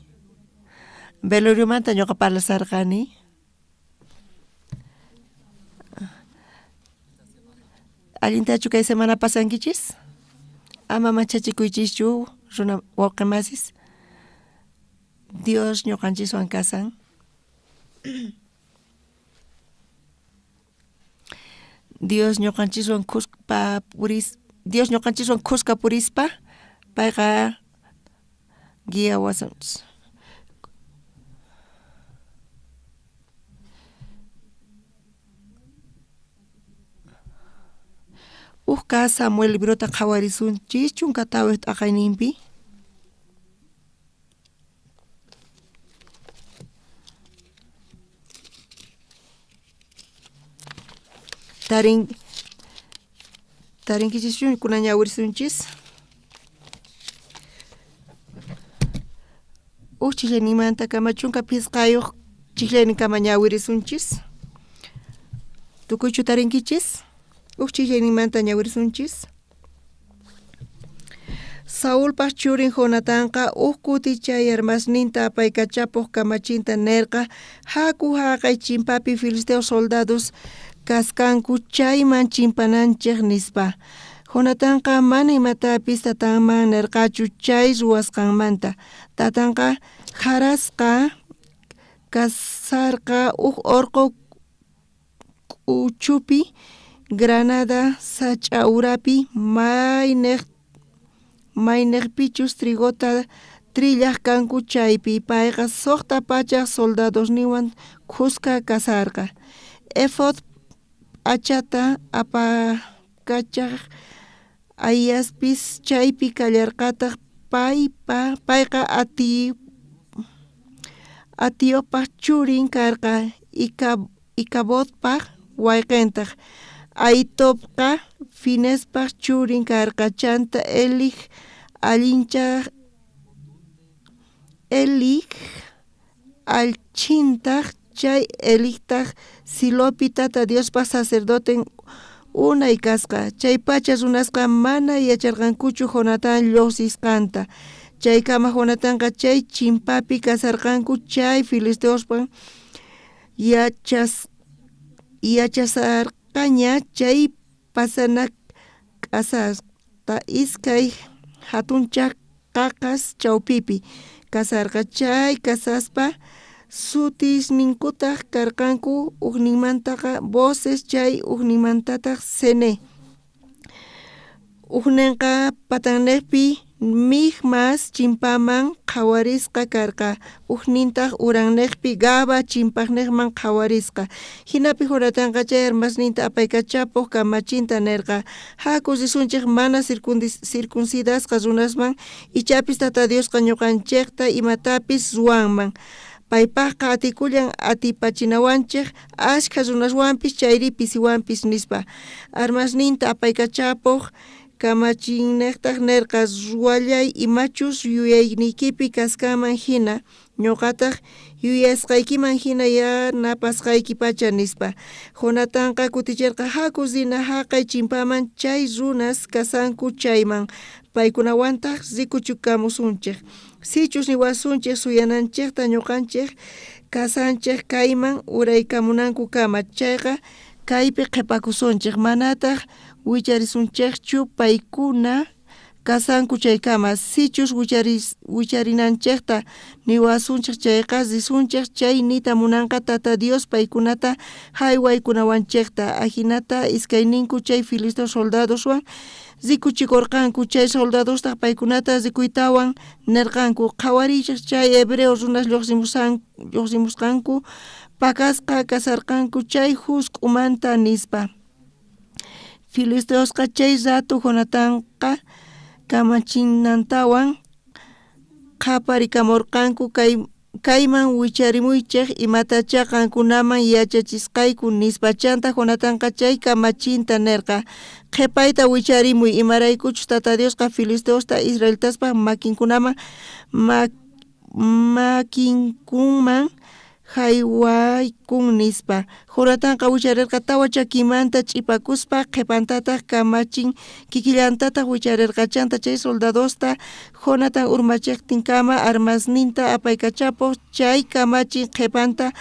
Veloriomanta ñuqa parlasarqani. Allintachu kay semana pasankichis? Ama manchachikuychischu runa wawqi masis. Dios ñuqanchiswan kasan. Dios ñuqanchiswan khuska puris Dios ñuqanchiswan khuska purispa payqa guiawasunchis. Uj kaj Samuel librota qhawarisunchis 14 t'aqayninpi. Tarin tarinkichischu kunan ñawirisunchis. Uj chijllayninmanta kama 15 chijllayninkama ñawirisunchis. Tukuychu tarinkichis? Uj chijllayninmanta ñawirisunchis. Saulpaj churin Jonatanqa uj kuti chay armasninta apaykachapoj kamachinta nerqa jaku jaqay chimpapi filisteo soldados kasqanku chayman chimpananchej nispa. Jonatanqa mana imatapis tatanman nerqachu chay ruwasqanmanta. Tatanqa jarasqa kasarqa uj orqo k'uchupi Granada sach'a urapi maynejpichus trigota trillaj kanku chaypi payqa 600 soldadosninwan khuska kasarqa. Efod p'achata apakachaj Ahiaspis chaypi kallarqataj payqa Atiopaj churin karqa Icabodpaj wayqentaj. Ahitobqa Finespaj churin karqa chanta Elij allchhintaj chay Elijtaj Silopi Tata Diospa sacerdoten unay kasqa. Chaypacha runasqa mana yacharqankuchu Jonatán llojsisqanta. Chaykama Jonatanqa chay chimpapi kasarqanku chay filisteoswan yachasarqaña chay pasana k'asasqa iskay jatunchaj qaqas chawpipi kasarqa. Chay kasaspa sutisninkutaj karqanku ujninmantaqa Boses chay ujninmantataj Sene. Ujnenqa patannejpi Micmas chimpaman qhawarisqa karqa, ujnintaj urannejpi Gaba chimpajnejman qhawarisqa. Jinapi Jonatanqa chay armasninta apaykachapoj kamachinta nerqa: Jaku risunchej mana circuncidasqa runasman, ichapis Tata Diosqa ñuqanchejta imatapis ruwanman. Paypajqa atikullan atipachinawanchej ashkha runaswanpis chayri pisiwanpis nispa. Armasninta apaykachapoj kamachinnejtaj nerqa: Ruwallay imachus yuyayniykipi kasqanman jina, ñoqataj yuyasqaykiman jina yanapasqaykipacha nispa. Jonatanqa kuticherqa: Jaku rina jaqay chimpaman chay runas kasanku chayman, paykunawantaj rikuchikamusunchej. Sichus niwasunchej suyananchejta ñuqanchej kasanchej kayman uraykamunankukama chayqa kaypi qhepakusunchej, manataj wicharisunchejchu paykuna kasanku chaykama. Sichus wicharinanchejta niwasunchej chayqa risunchej, chay niyta munanqa Tata Dios paykunata jaywaykunawanchejta. Ajinata iskayninku chay filisteo soldadoswan rikuchikorqanku. Chay soldadostaj paykunata rikuytawan nerqanku: Qhawariychej chay hebreo runas llojsimusqanku pakasqa kasarqanku chay jusk'umanta nispa. Filisteosqa chay rato Jonatanqa kamachinantawan qhaparikamorqanku Kayman wicharimuychej, imatachá qankunaman yachachisqayku, nispa. Chanta Jonatanqa chay kamachinta nerqa, Qhepayta wicharimuy, imaraykuchus Tata Diosqa filisteosta israelitaspaj makinkunaman makinkuman jaywaykun, nispa. Jonatanqa wicharerqa tawa chakimanta ch'ipakuspa, qhepantataj kamachin kikillantataj wicharerqa. Chanta chay soldadosta Jonatán urmachejtinkama armasninta apaykachapoj chay kamachin qhepanta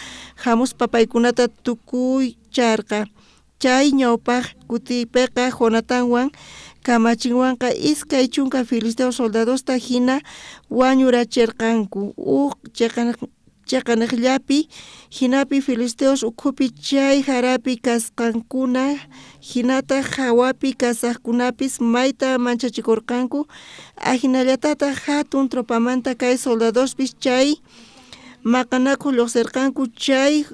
jamuspa paykunata tukuycharqa. Chay ñawpaj kutipeqa Jonatanwan kamachinwanqa 20 filisteo soldadosta jina wañuracherqanku uj cheqanejllapi, jinapi filisteos ukhupi chay jarapi kasqankuna jinataj jawapi kasajkunapis mayta manchachikorqanku. Ajinallatataj jatun tropamanta kay soldadospis chay maqanakoj llojserqanku chay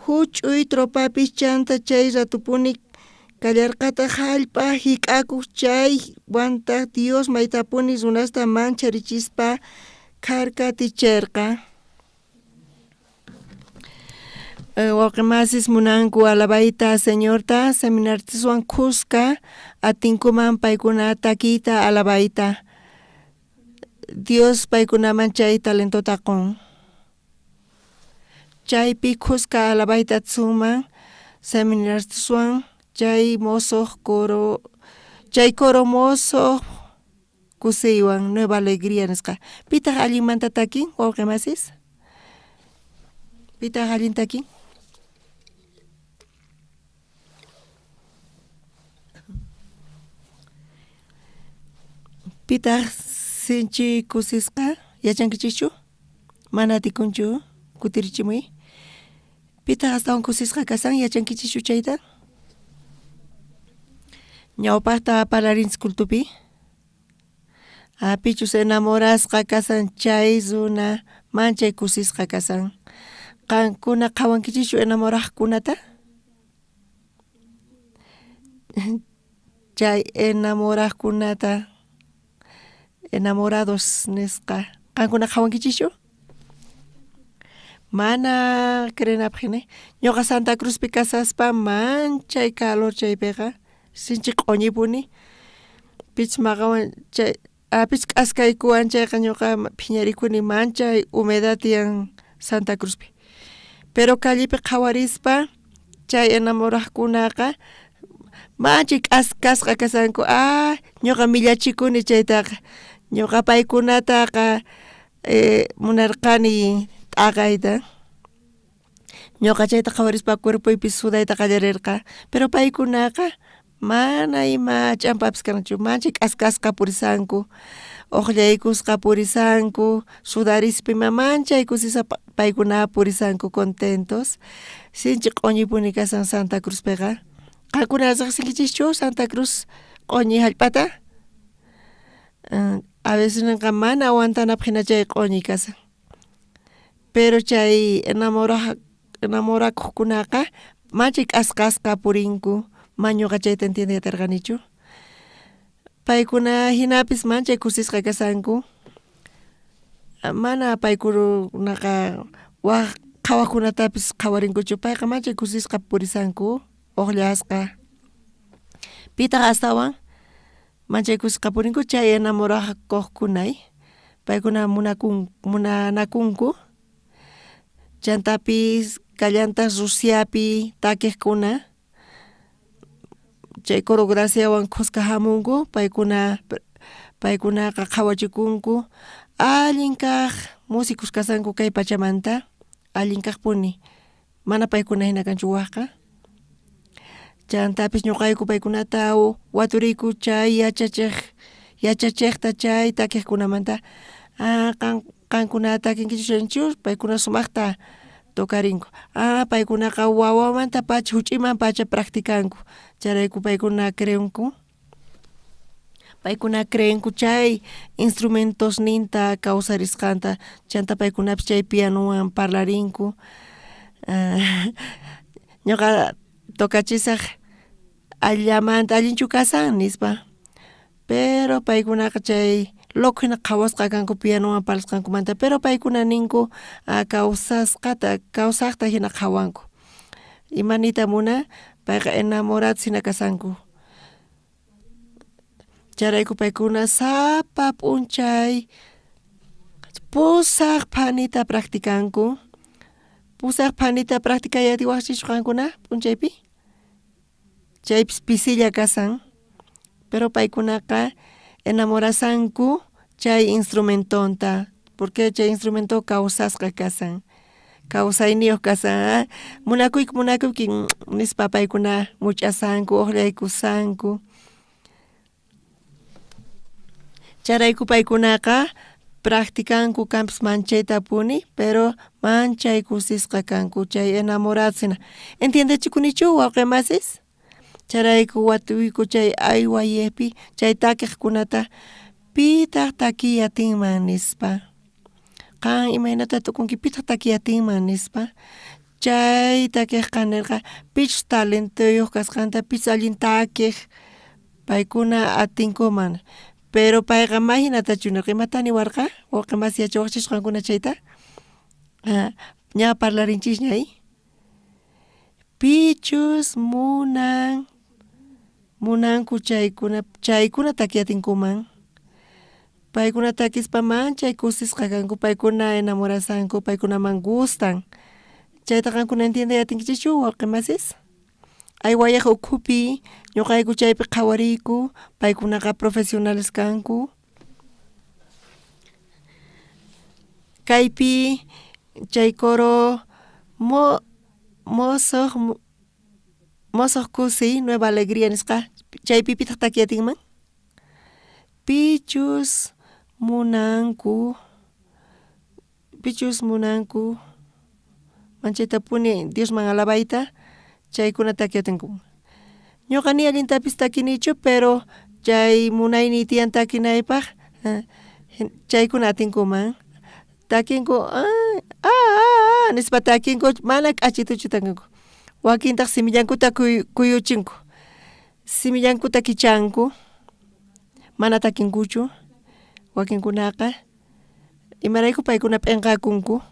juch'uy tropapis. Chanta chay ratupuni kallarqataj jallp'a jik'akoj, chaywantaj Dios maytapuni runasta mancharichispa kharkaticherqa. Wawqimasis munanku alabayta Señorta, seminaristaswan khuska atinkuman paykuna takiyta alabayta. Dios paykunaman chay talentota qon. Chaypi khuska alabayta atisunman seminaristaswan chay mosoj coro, chay coro mosoj kusiywan Nueva Alegría nisqa. Pitaq allinmanta takin, wawqimasis? Pitaq allin takin? Pitaq sinchi kusisqa? Yachankichischu? Mana atikunchu kutirichimuy. Pitaq astawan kusisqa kasan? Yachankichischu chayta? Ñawpaqta parlarinchis cultupi. Pichus enamorasqa kasan chay runa manchay kusisqa kasan. Qankuna qhawankichischu enamoraqkunata? Chay enamoraqkunata, enamorados nisqa, qankuna qhawankichischu? Mana creenapaq hina. Ñuqa Santa Cruzpi kasaspa manchay calor chaypiqa, sinchi q'uñipuni. Pichus maqawan chay pichus k'askaykuwan chayqa ñuqa phiñarikuni, manchay humedad tiyan Santa Cruzpi. Pero callepi qhawarispa chay enamoraqkunaqa manchay k'askasqa kasanku. Ah, ñuqa millachikuni chaytaqa. Ñuqa paykunataqa munarqani t'aqayta. Ñuqa chayta qhawarispa cuerpoypi sudayta qallarerqa. Pero paykunaqa mana ima ch'ampapis kanchu, manchay k'askasqa purisanku, ojllaykusqa purisanku, sudarispa ima manchay kusisqa paykuna purisanku contentos. Sinchi q'oñipuni kasan Santa Cruzpiqa. Qankuna riqsinkichischu Santa Cruz q'oñi jallp'ata? A veces nenqa mana aguantanapaq hina chay q'oñi kasan. Pero chay enamorakuqkunaqa manchay k'asqasqa purinku, ma ñuqa chayta entiendeyta atirqanichu. Paykuna hinapis manchay kusisqa kasanku. Mana paykunaqa waj qhawajkunatapis qhawarinkuchu, payqa manchay kusisqa purisanku, ojllasqa. Pitaq astawan manchay kusisqa purinku chay enamorakuqkunay, paykuna munanakunku. Chantapis kallantaq Rusiapi takiqkuna, chay coro Graciawan khuska jamunku, paykunaqa qhawachikunku allin kaq músicos kasanku kay pachamanta, allin kaqpuni, mana paykuna hina kanchu wajqa. Chantapis ñuqayku paykunata waturiyku chay yachachejta chay takiqkunamanta. Ah, qankuna takinkichis paykuna sumaqta tocarinku. Ah, paykunaqa wawamanta pacha huch'iman pacha practicanku. Chayrayku paykuna creenku. Paykuna creenku chay instrumentosninta kawsarisqanta, chanta paykunapis chay pianowan parlarinku. Ñuqa tocachisaj allamanta allinchu kasan nispa. Pero paykunaqa chay Loco jina qhawasqa kanku pianowan parlasqankumanta, pero paykuna ninku kawsasqata kawsajta jina qhawanku. Ima niyta munan? Payqa enamorados jina kasanku. Chayrayku paykuna sapa p'unchay pusaj phanita practicanku. Pusaj phanita practicay atiwajchischu qankuna p'unchaypi? Chaypis pisilla kasan, pero paykunaqa enamorasanku chay instrumentonta, porque chay instrumento kawsasqa kasan, kawsayniyuq kasan, munakuyki munakuyki nispa paykuna much'asanku uqllaykusanku. Chayrayku paykunaqa practicanku kanpis manchaytapuni, pero manchay kusisqa kanku chay enamorados jina. Entiendechikunichu wawqi masis? Chayrayku watuyku chay aywaypi chay takiqkunata pitaq takiy atinman nispa. Qan imaynata tukunki pitaq takiy atinman nispa. Chay takiqqa nerqa pichus talentoyuq kasqanta pichus allin takiq paykuna atinkuman. Pero payqa ma jinatachu nerqa, imata niwarqa wawqi masi yachawaqchis qankuna chayta? Ña parlarinchisña Pichus munan munanku chaykuna chaykuna takiyatinkuman. Paykuna takispa manchay kusisqa kanku, paykuna enamorasanku, paykunaman gustan. Chayta qankuna entiendey atinkichischu wawqi masis? Aywayaj ukhupi ñuqayku chaypi qhawariyku, paykunaqa profesionales kanku. Kaypi chay coro mosoq mosoq kusiy nueva alegría nisqa chaypi pitaq takiy atinman? Pichus munanku pichus munanku manchaytapuni Diosman alabayta chaykuna takiy atinkuman. Ñuqa ni allintapis takinichu pero chay munayniy tiyan takinaypaq chaykuna atinkuman. Takinku nispa takinku mana k'achituchu takinku. Wakintaq simillankuta kuyuchinku, simillankuta kichanku, mana takinkuchu wakinkunaqa. Imarayku paykuna p'inqakunku.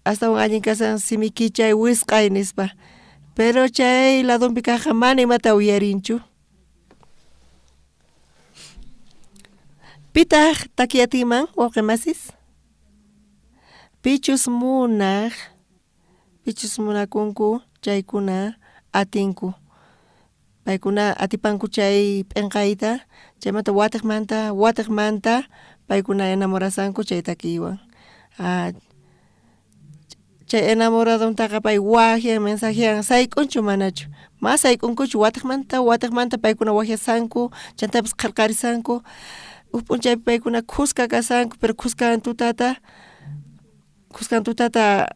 Astawan allin kasan simi kichay wisq'ay nispa. Pero chay ladonpi kajqa mana imata uyarinchu. Pitaq takiy atinman wawqi masis? Pichus munaq, pichus munakunku chaykuna atinku. Paykuna atipanku chay p'inqayta, chaymanta watiqmanta watiqmanta paykuna enamorasanku chay takiywan. Chay enamoradontaqa pay waqyan mensajean sayk'unchu manachu? Ma sayk'unkuchu watiqmanta watiqmanta paykuna waqyasanku chantapis qhelqarisanku. Uj p'unchaypi paykuna khuska kasanku pero khuskan tutata khuskan tutata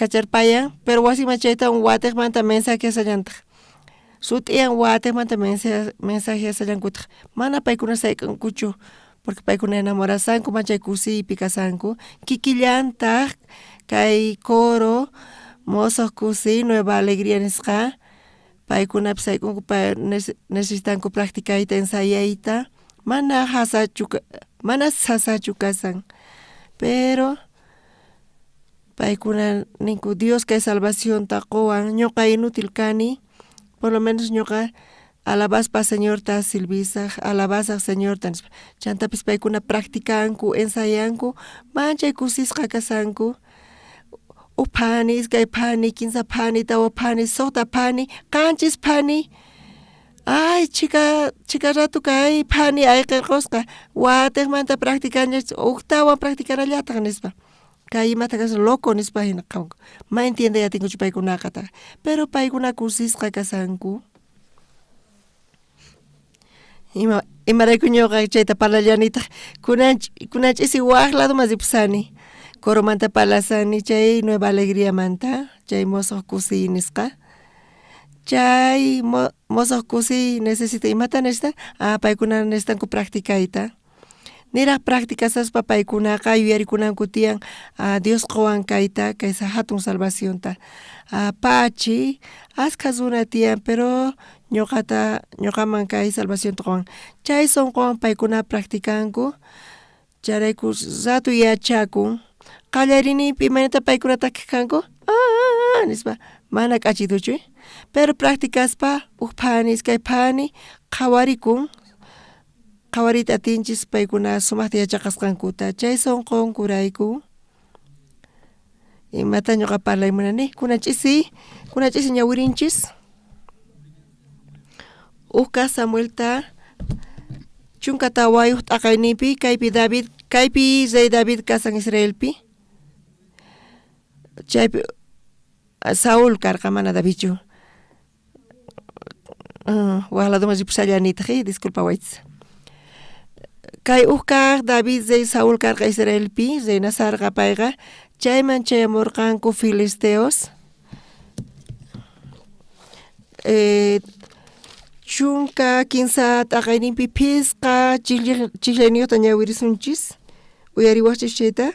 kacharpayan pero wasiman chaytawan watiqmanta mensajeasallantaq. Sut'iyan watiqmanta mensajeasallankutaq. Mana paykuna sayk'unkuchu porque paykuna enamorasanku manchay kusiypi kasanku. Kikillantaq kay coro mosoq kusiy nueva alegría nisqa paykunapis sayk'unku necesitanku practicayta ensayayta mana jasachu mana sasachu kasan pero paykuna ninku Dios kay salvacionta qowan ñuqa inútil kani por lo menos ñuqa alabaspa Señorta silvisaj alabasaj Señorta nispa. Chantapis paykuna practicanku ensayanku manchay kusisqa kasanku. Uj phani iskay phani kinsa phani tawa phani suqta phani qanchis phani. Ay chhika chhika rato kay phani ayqirqusqa watiqmanta practicanchis ujtawan practicanallataq nispa. Kay imata kashan loco nispa hina qhawanku. Ma entiendey atinkuchu paykunaqa pero paykuna kusisqa kasanku. Ima imarayku ñuqa chayta parlallanitaq kunan kunan ch'isi waq ladoman ripusani. Coromanta parlasani chay nueva alegriamanta chay mosoq kusiy nisqa. Chay mosoq kusiy necesita imata necesitan? Paykuna necesitanku practicayta. Niraj practicasaspa paykunaqa yuyarikunanku tiyan Dios qowan kayta kay jatun salvacionta. Pachi askha runa tiyan pero ñoqata ñoqaman kay salvacionta qowan. Chay sonqowan paykuna practicanku chayrayku rato yachakun. Qallariyninpi imaynata paykuna takiq kanku nispa mana k'achituchu pero practicaspa uj phani iskay phani qhawarikun qhawariyta atinchis paykuna sumaqta yachaqasqankuta chay sonqonkurayku. Imata ñuqa parlay munani kunan ch'isi kunan ch'isi ñawirinchis uj kaq Samuelta 14 t'aqayninpi kaypi David kaypi rey David kasan Israelpi chaypi Saúl karqa mana Davidchu waj ladoman ripushallanitaq disculpawaychis kay uj kaq David rey Saúl karqa Israelpi reinasarqa payqa chayman chayamurqanku filisteos 13 t'aqayninpi phisqa chijlayniyuqta ñawirisunchis uyariwaqchis chayta.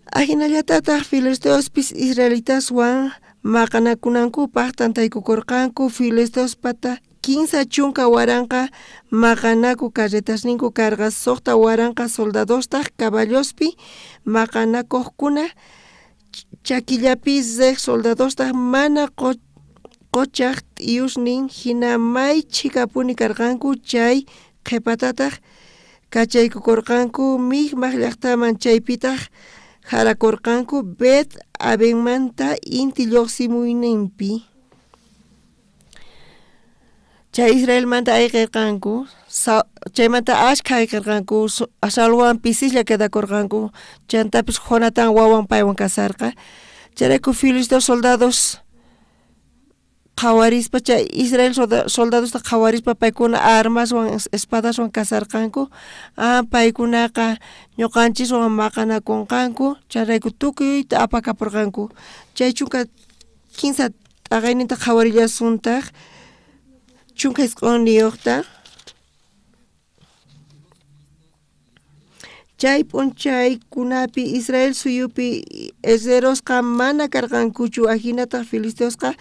Ajinallatataq filisteospis israelitaswan maqanakunankupaq tantaykukurqanku filisteospata 30,000 maqanaku carretasninku karqa 6,000 soldadostaq caballospi maqanakuqkuna chakillapi riq soldadostaq mana qochaj t'iyusnin hina may chhikapuni karqanku chay qhipatataq kachaykukurqanku Micmac llaqtaman chaypitaq jarakurqanku Bet Avenmanta inti lluqsimuyninpi. Chay Israelmanta ayqirqanku chaymanta ashkha ayqirqanku Saulwan pisislla quedakurqanku chantapis Jonatán wawan paywan kasarqa chayrayku filisteo soldados qhawarispa chay Israel soldadosta qhawarispa paykuna armaswan espadaswan kasarqanku paykunaqa ñuqanchiswan maqanakunqanku chayrayku tukuyta apakapurqanku chay 13 t'aqayninta qhawarillasuntaq 19niyuqta. Chay p'unchaykunapi Israel suyupi herrerosqa mana karqankuchu ajinataq filisteosqa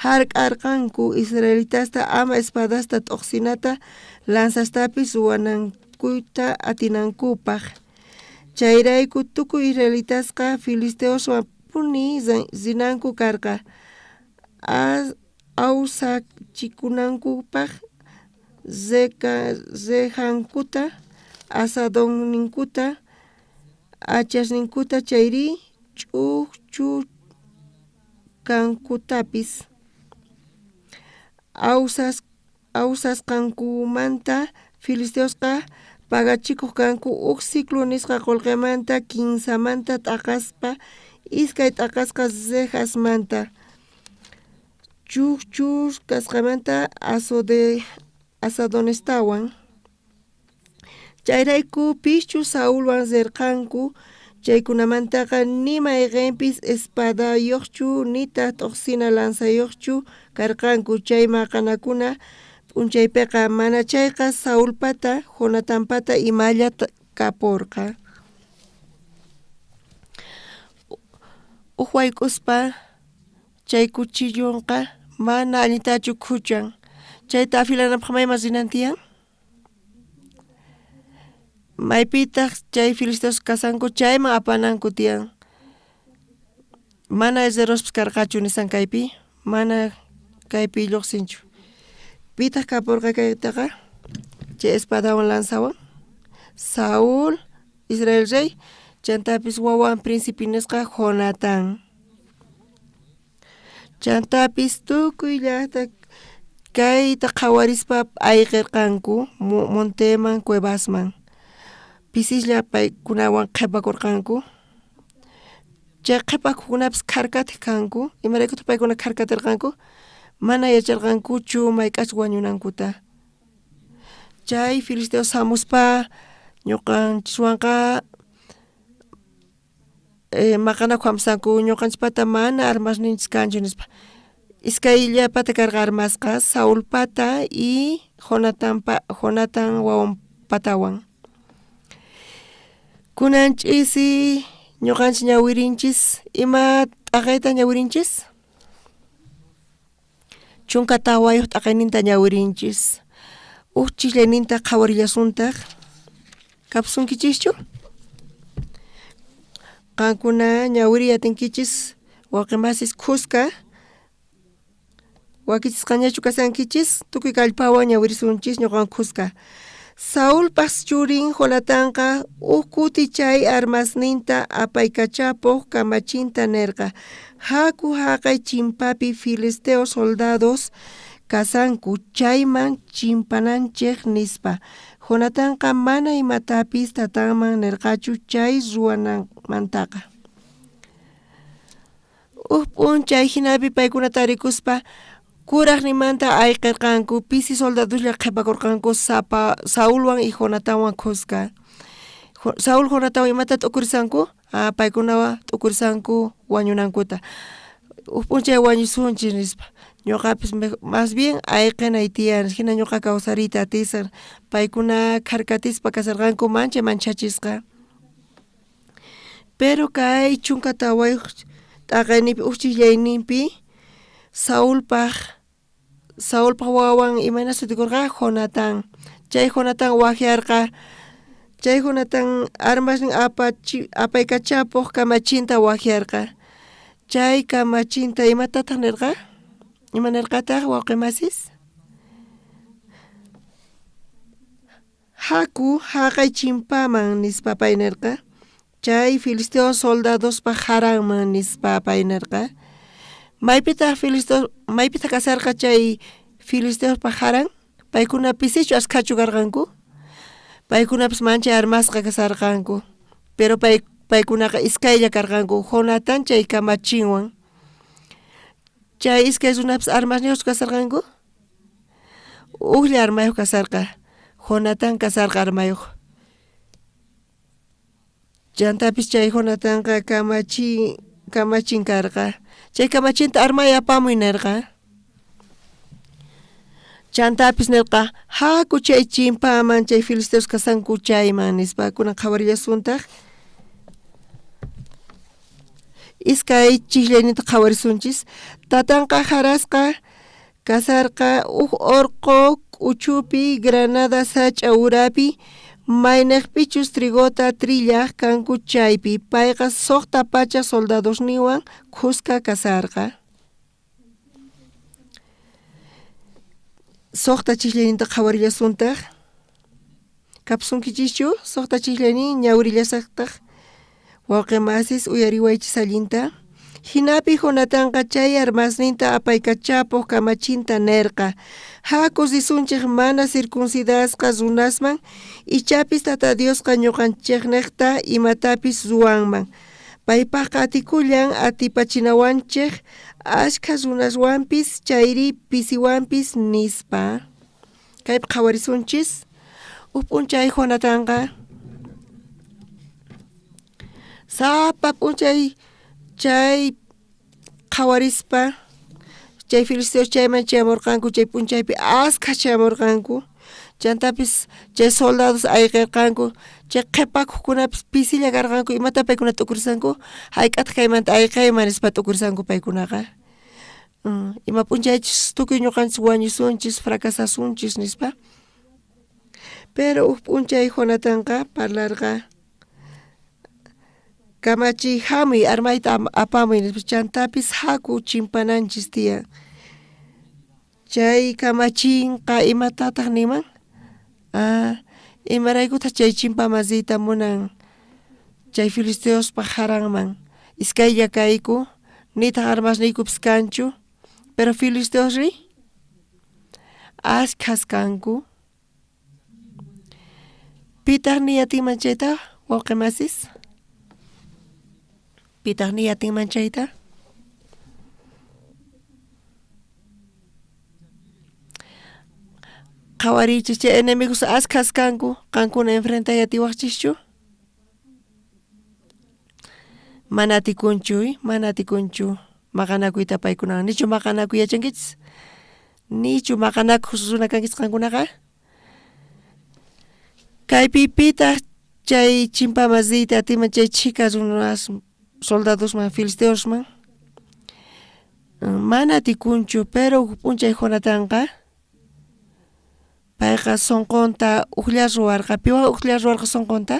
jark'arqanku israelitasta ama espadasta t'uqsinata lanzastapis ruwanankuyta atinankupaq. Chayrayku tukuy israelitasqa filisteoswan puni rinanku karqa awsachikunankupaq rejankuta asadonninkuta hachasninkuta chayri ch'ujchukankutapis awsasqankumanta filisteosqa pagachikuq kanku uj siclo nisqa qullqimanta 15manta t'aqaspa 2 t'aqasqa rejasmanta chujchus kasqamanta asadonestawan. Chayrayku pischus Saulwan rirqanku chaykunamantaqa ni mayqinpis espadayuqchu nitaq t'uqsina lanzayuqchu karqanku chay maqanakuna p'unchaypiqa mana chayqa Saulpata Jonatanpata imalla kapurqa. Uj wayk'uspa chay cuchillonqa mana allintachu khuchan chayta afilanapaq mayman rinan tiyan maypitaq chay filisteos kasanku chayman apananku tiyan mana herrerospis karqachu nisan kaypi mana kaypi lluqsinchu pitaq kapurqa kaytaqa chay espadawan lanzawan Saúl Israel rey chantapis wawan príncipe nisqa Jonatán. Chantapis tukuy llaqta kayta qhawarispa ayqirqanku monteman cuevasman pisislla paykunawan qhipakurqanku chay qhipakuqkunapis kharkatiq kanku imaraykutaq paykuna kharkatirqanku mana yacharqankuchu mayk'achus wañunankuta chay filisteos hamuspa ñuqanchiswanqa maqanakuq hamusanku ñuqanchispata mana armasninchis kanchu nispa iskayllapata karqa armasqa Saulpata y Jonatán wawan patawan. Kunan ch'isi ñuqanchik ñawirinchis, ima t'aqayta ñawirinchis? 14 t'aqayninta ñawirinchis. Uj chislayninta qhawarillasuntaq. Kapsunkichischu? Qankuna ñawiriy atinkichis wawqimasis khuska wakichisqañachu kasankichis tukuy kallpawan ñawirisunchis ñuqawan khuska. Saulpaj churin Jonatanqa uj kuti chay armasninta apaykachapoj kamachinta nerqa: Haku jaqay chimpapi filisteo soldados kasanku chayman chimpananchej nispa. Jonatanqa mana imatapis tatanman nerqachu chay ruwananmantaqa. Uj p'unchay jinapi paykuna tarikuspa kurajninmanta ayqerqanku, pisi soldadoslla qhipakorqanku sapa Saulwan y Jonatanwan khuska. Saul Jonatanwan imata t'ukurisanku? Ah, paykunawan t'ukurisanku wañunankuta. Uj p'unchay wañusunchis nispa. Ñuqapis más bien ayqinay tiyan, jina ñuqa kawsariyta atisaq. Paykuna kharkatispa kasarqanku manchay manchachisqa. Pero kay 14 t'aqayninpi uj chisllayninpi Saulpaj wawan imayna sutikorqa Jonatán. Chay Jonatán wajyarqa, chay Jonatán armasnin apaykachapoj kamachinta wajyarqa. Chay kamachinta imatataq nerqa? Ima nerqataq wawqimasis? Haku jaqay chimpaman nispa pay nerqa. Chay filisteo soldadospaj jaranman nispa pay nerqa. Maypitaq filisteo maypitaq kasarqa chay filisteospaj jaran? Paykuna pisichu askhachu karqanku? Paykunapis manchay armasqa kasarqanku. Pero paykunaqa iskaylla karqanku Jonatán chay kamachinwan. Chay iskay runapis armasniyuqchu kasarqanku? Ujlla armayuq kasarqa. Jonatán kasarqa armayuq. Chantapis chay Jonatanqa kamachin karqa. Chay kamachinta armay apamuy nerqa. Chantapis nerqa haku chay chimpaman chay filisteos kasanku chayman nispa. Kunan qhawarillasuntaq. Iskay chislayninta qhawarisunchis. Tatanqa jarasqa kasarqa uj orqo k'uchupi granada sach'a urapi maynejpichus trigota trillaj kanku chaypi. Payqa 600 soldadosniwan khuska kasarqa. 6 chislayninta qhawarillasuntaq. Kapsunkichischu? 6 chislaynin ñawirillasaqtaq. Wawqimasis uyariwaychis allinta. Jinapi Jonatanqa chay armasninta apaykachapoj kamachinta nerqa: Haku risunchej mana circuncidasqa runasman, ichapis Tata Diosqa ñuqanchejnejta imatapis ruwanman. Paypajqa atikullan atipachinawanchej ashkha runaswanpis chayri pisiwanpis nispa. Kaypi qhawarisunchis. Uj p'unchay Jonatanqa sapa p'unchay chay qhawarispa chay filisteos chayman chayamurqanku, chay p'unchaypi askha chayamurqanku. Chantapis chay soldados ayqirqanku, chay qhipakuqkunapis pisilla karqanku. Imata paykuna t'ukurisanku? Hayk'ataq kaymanta ayqiyman nispa t'ukurisanku paykunaqa. Ima p'unchaychus tukuy ñuqanchis wañusunchis, fracasasunchis nispa. Pero uj p'unchay Jonatanqa parlarqa: Kamachiy hamuy armayta apamuy nispa. Chantapis haku chimpananchis tiyan. Chay kamachinqa imatataq niman? Ah, imaraykutaq chay chimpaman riyta munan chay filisteospaj jaranman? Iskaylla kayku, nitaq armasniykupis kanchu, pero filisteosri ashkhas kanku. Pitaq niy atinman chayta, wawqimasis? Pitaq niy atinman chayta? Qhawariychis chay enemigos ashkhas kanku, qankuna enfrentay atiwaqchischu? Mana atikunchu, mana atikunchu maqanakuyta paykunawan. Nichu maqanakuy yachankichis? Nichu maqanakuq runa kankichis qankunaqa? Kaypi pitaj chay chimpaman riyta atinman chay chhika runas soldadosman filisteosman? Mana atikunchu, pero uj p'unchay Jonatanqa payqa sonqonta ujlla ruwarqa. Piwan ujlla ruwarqa sonqonta?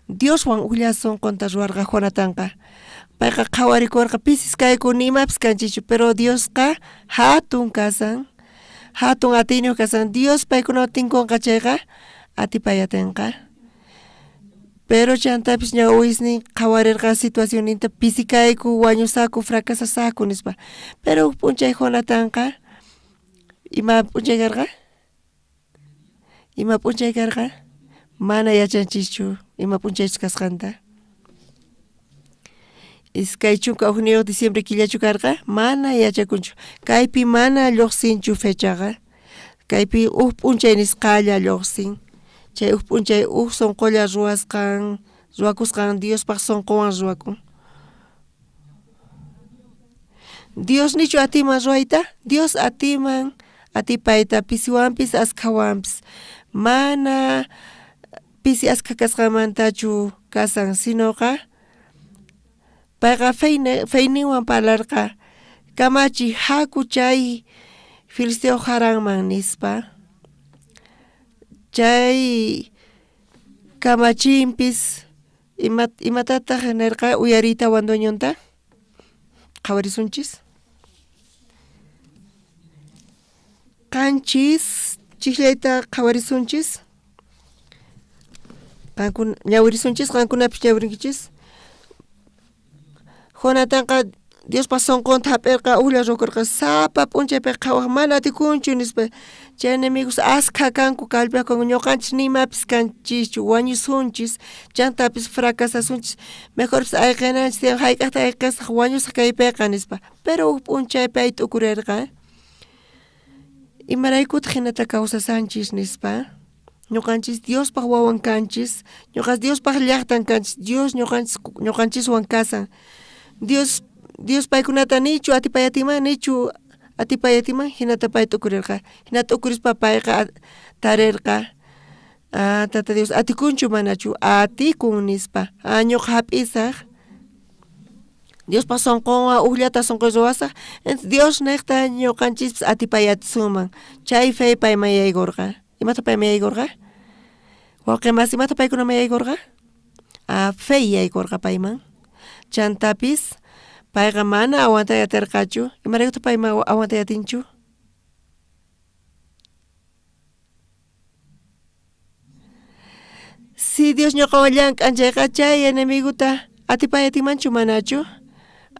Dioswan ujlla sonqonta ruwarqa Jonatanqa. Payqa qhawarikorqa pisis kayku ni imapis kanchikchu, pero Diosqa jatun kasan, jatun atiyniyoj kasan. Dios paykunawan tinkonqa chayqa atipay atenqa. Pero chantapis ñawisnin qhawarerqa situacionninta pisi kayku, wañusaku, fracasasaku nispa. Pero uj p'unchay Jonatanqa ima p'unchay karqa? Ima p'unchay karqa? Mana yachanchischu ima p'unchaychus kasqanta. 21 diciembre killachu karqa? Mana yachakunchu. Kaypi mana lluqsinchu fechaqa. Kaypi uj p'unchay nisqalla lluqsin. Chay uj p'unchay uj sonqolla ruwasqan, ruwakusqan Diospaj sonqowan ruwakun. Dios nichu atiman ruwayta? Dios atiman atipayta pisiwanpis askhawanpis. Mana pisi askha kasqanmantachu kasan, sinoqa payqa feyninwan parlarqa, kamachi jaku chay filisteo jaranman nispa. Chay kamachinpis imatataj nerqa uyariytawan dueñonta? Qhawarisunchis. Qanchis chijllayta qhawarisunchis. Qankuna ñawirisunchis, qankunapis ñawirinkichis. Jonatanqa Diospa sonqonta jap'erqa, ujlla ruwakorqa, sapa p'unchay pay qhawaj mana atikunchu nispa. Chay enemigos askha kanku, kallpaj kanku, ñoqanchis ni imapis kanchischu, wañusunchis, chantapis fracasasunchis, mejorpis ayqenanchis tiyan, jayk'ajta ayqesaj, wañusaj kaypeqa nispa. Pero uj p'unchay pay t'ukurerqa, imaraykutaj jinata kawsasanchis nispa. Ñoqanchis Diospaj wawan kanchis, ñoqas Diospaj llajtan kanchis, Dios ñoqanchiswan kasan. Dios paykunata nichu atipay atinman, nichu atipay atinman, jinata pay t'ukurerqa. Jina t'ukurispa payqa tarerqa, Tata Dios atikunchu manachu, atikun nispa. Ñoqa jap'isaj, Diospa sonqonwan ujllata sonqoy ruwasaj, Dios nejta ñoqanchispis atipay atisunman. Chay fe payman yaykorqa. Imata payman yaykorqa? Wawqe masi, imata paykunaman yaykorqa? Fe yaykorqa payman. Chantapis payqa mana aguantay aterqachu. Imaraykutaq payman aguantay atinchu? Si Dios ñoqawan llank'an chayqa chay enemiguta atipay atinmanchu manachu?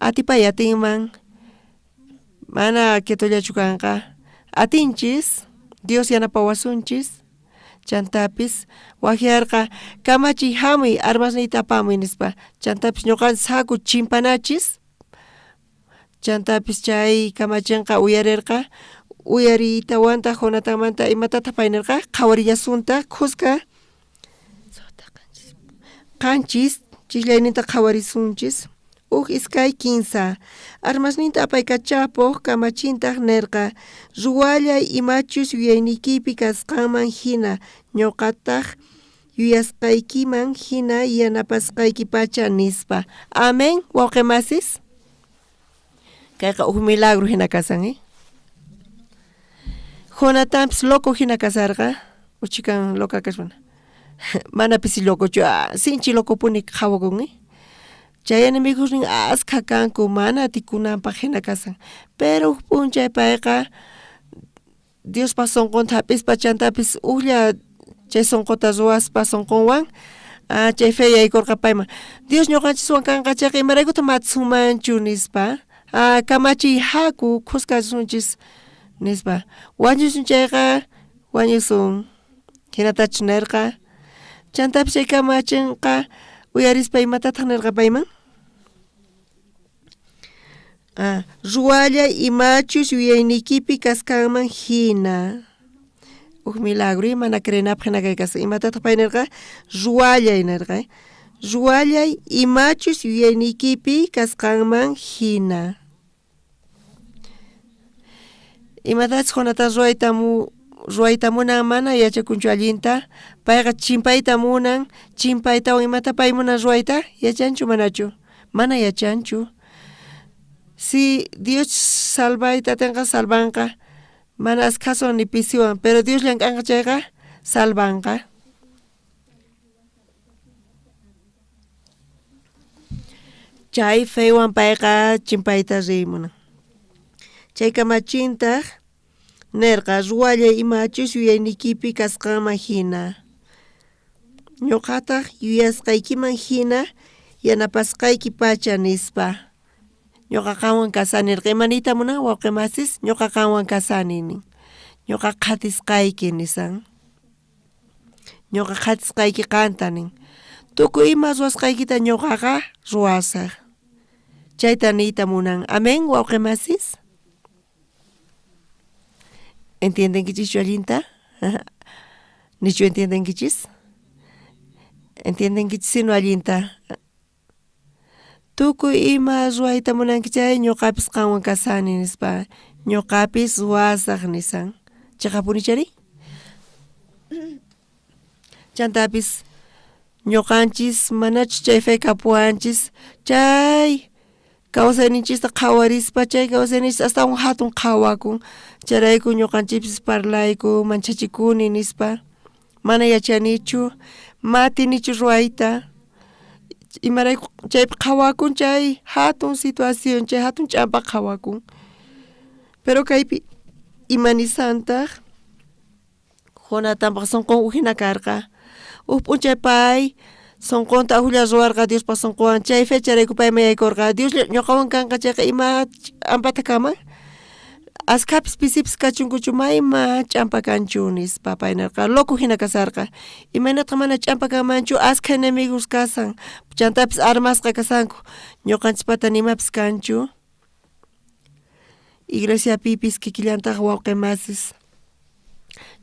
Atipay atinman. Mana quietollachu kanqa. Atinchis, Dios yanapawasunchis. Chantapis wajyarqa kamachiy jamuy armasniyta apamuy nispa. Chantapis ñoqanchis jaku chimpanachis. Chantapis chay kamachinqa uyarerqa, uyariytawantaj Jonatanmanta imatataj pay nerqa? Qhawarillasuntaj khuska qanchis chijllayninta qhawarisunchis. Uj iskay kinsa. Armasninta apaykachapoj kamachintaj nerqa, ruwallay imachus yuyayniykipi kasqanman jina, ñoqataj yuyasqaykiman jina yanapasqaykipacha nispa. Amén, wawqe masis. Kayqa uj milagro jina kasan, eh? Jonatanpis loco jina kasarqa, uchikan loca kaspa. Mana pisi locochu, sinchi locopuni qhawakun, eh? Chay enemigosnin askha kanku, mana atikunanpaj jina kasan. Pero uj p'unchay payqa Diospa sonqonta jap'ispa chantapis ujlla chay sonqota ruwaspa sonqonwan chay fe yaykorqa payman. Dios ñoqanchiswan kanqa chayqa imaraykutaj matsunmanchu nispa. Kamachiy jaku khuska risunchis nispa. Wañusun chayqa wañusun. Jinatachus nerqa. Chantapis chay kamachinqa uyarispa imatataj nerqa payman? Ruwallay imachus yuyayniykipi kasqanman jina. Uj milagro, mana creenapaj jina kay kasqa. Imatataj pay nerqa? Ruwallay nerqa. Ruwallay imachus yuyayniykipi kasqanman jina. Imatachus Jonatán ruwayta Ruwayta munan mana yachakunchu allinta, payqa chimpayta munan, chimpaytawan imata pay munan ruwayta, yachanchu manachu? Mana yachanchu. Si Dios salvayta atinqa salvanqa, mana askhaswan ni pisiwan, pero Dios llank'anqa chayqa salvanqa. Chay fewan payqa chimpayta riy munan. Chay kamachintaj nerqa, ruwallay imachus yuyayniykipi kasqanman jina. Ñoqataj yuyasqaykiman jina yanapasqayki pacha nispa. Ñoqa qanwan kasani nerqa. Ima niyta munan wawqe masis? Ñoqa qanwan kasani nin. Ñoqa qhatisqayki nisan. Ñoqa qhatisqayki qanta nin. Tukuy ima ruwasqaykita ñoqaqa ruwasaj. Chayta niyta munan. Amén, wawqe masis? Entiendenkichischu allinta? Nichu entiendenkichis? Entiendenkichis sino allinta? Tukuy ima ruwayta munanki chay ñoqapis qanwan kasani nispa. Ñoqapis ruwasaj nisan. Cheqapuni chari? Chantapis ñoqanchis manachu chay fe kapuwanchis chay kawsayninchista qhawarispa chay kawsayninchis astawan hatun qhawakun chayrayku ñoqanchikpis parlayku manchachikuni nispa mana yachanichu matinichu ruwayta imarayku chaypi qhawakun chay hatun situación chay hatun ch'ampa qhawakun pero kaypi ima nisantaj Jonatanpaj sonqon uj jina karqa. Uj p'unchay pay sonqonta ujlla ruwarqa Diospaj sonqonwan. Chay fecharayku payman yaykorqa. Dios ñoqawan kanqa chayqa ima ch'ampata kanman? Askhapis pisipis kachunkuchu mayma ch'ampa kanchu nispa pay nerqa. Loco jina kasharqa. Imaynataq mana ch'ampa kanmanchu askha enemigos kasan. Chantapis armasqa kasanku. Ñoqanchispata ni imapis kanchu. Iglesiapipis kikillantaj wawqe masis.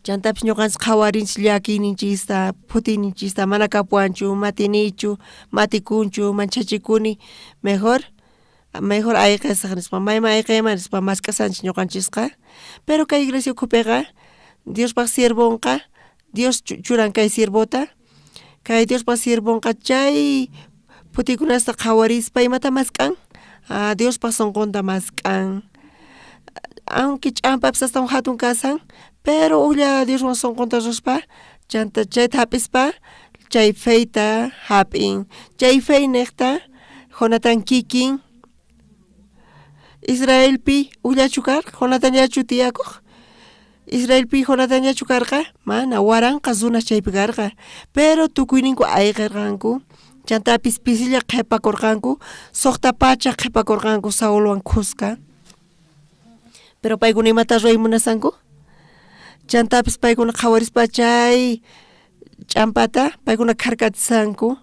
Chantapis ñoqanchis qhawarinchis llakiyninchista, phutiyninchista, mana kapuwanchu, matinichu, matikunchu, manchachikuni, mejor mejor ayqesaj nispa, mayman ayqeyman nispa mask'asanchis ñoqanchisqa. Pero kay iglesia ukhupiqa Diospaj siervonqa, Dios churan kay siervota, kay Diospaj siervonqa chay phutiykunasta qhawarispa imata mask'an? Ah, Diospaj sonqonta mask'an. Aunque ch'ampapis astawan jatun kasan, pero ujlla Dioswan sonqonta ruwaspa, chanta chayta jap'ispa chay feyta jap'in. Chay fey nejta Jonatán kikin Israelpi ujllachu karqa? Jonatanllachu tiyakoj? Israelpi Jonatanllachu karqa? Mana, waranqa runas chaypi karqa. Pero tukuyninku ayqerqanku. Chantapis pisilla qhepakorqanku, sojta pacha qhepakorqanku Saulwan khuska. Pero paykuna imata ruway munasanku? Chantapis paykuna qhawarispa chay ch'ampata paykuna kharkatisanku.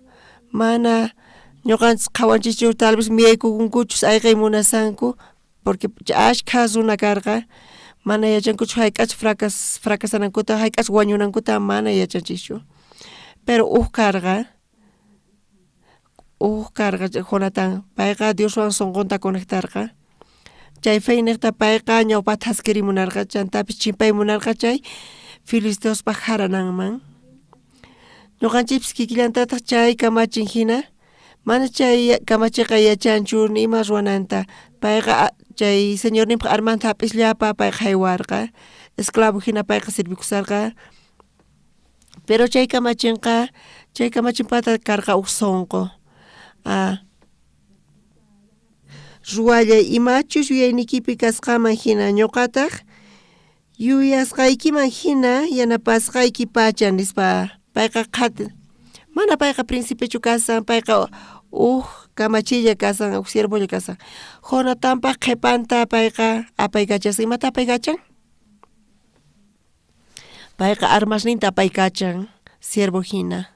Mana ñoqanchis qhawanchischu tal vez miyaykukunkuchus ayqey munasanku porque ashkha runa karqa mana yachankuchu jayk'achus fracas fracasanankuta jayk'achus wañunankuta mana yachanchischu. Pero uj karqa uj karqa Jonatán payqa Dioswan sonqonta conectarqa chay feynejta payqa ñawpajta thaskiriy munarqa chantapis chimpay munarqa chay filisteospaj jarananman. Ñoqanchikpis kikillantataj chay kamachin jina mana chay kamacheqa yachanchu ni ima ruwananta payqa chay señorninpaj armanta jap'isllapa payqa jaywarqa esclavo jina payqa sirvikusharqa pero chay kamachinqa chay kamachinpata karqa uj sonqo ruwallay imachus yuyayniykipi kasqanman jina ñoqataj yuyasqaykiman jina yanapasqayki pacha nispa payqa qhati mana payqa principechu kasan payqa uj kamachilla kasan uj siervolla kasan Jonatanpaj qhepanta payqa apaykachasqa imata apaykachan payqa armasninta apaykachan siervo jina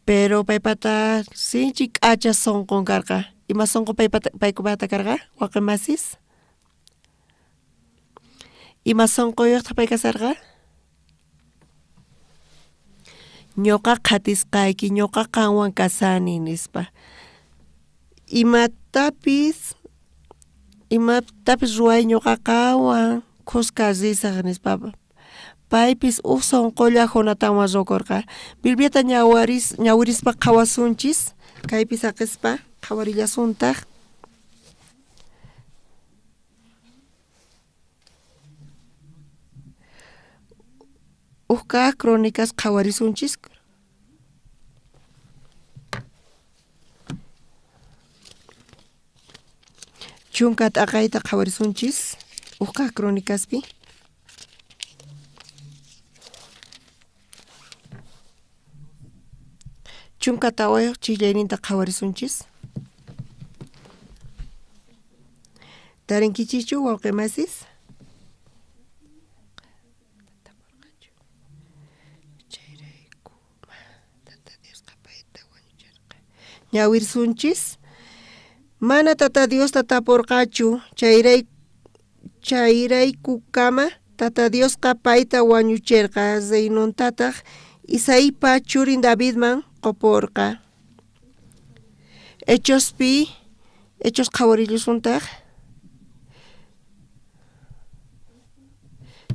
pero paypata sinchi k'acha sonqon karqa ima sonqo paypata paykupata karqa waqe masis Ima sonqoyojtaj pay kasharqa? Ñoqa qhatisqayki, ñoqa qanwan kasani, nispa. Imatapis imatapis ruway ñoqa qanwan khuska risaj nispa. Paypis uj sonqolla Jonatanwan ruwakorqa. Bibliata ñawirispa qhawasunchis, kaypi saqespa qhawarillasuntaj. Uj kaj Crónicas qhawarisunchis. Chunka t'aqayta qhawarisunchis uj kaj Cronicaspi. Chunka tawayoj chillayninta qhawarisunchis. Tarinkichischu wawqi masis? Ñawirsunchis. Mana Tata Diosta taporqachu, chayraykukama Tata Diosqa payta wañucherqa, reinontataj Isaipa churin Davidman qoporqa. Hechospi, Hechos qhawarillusuntaj.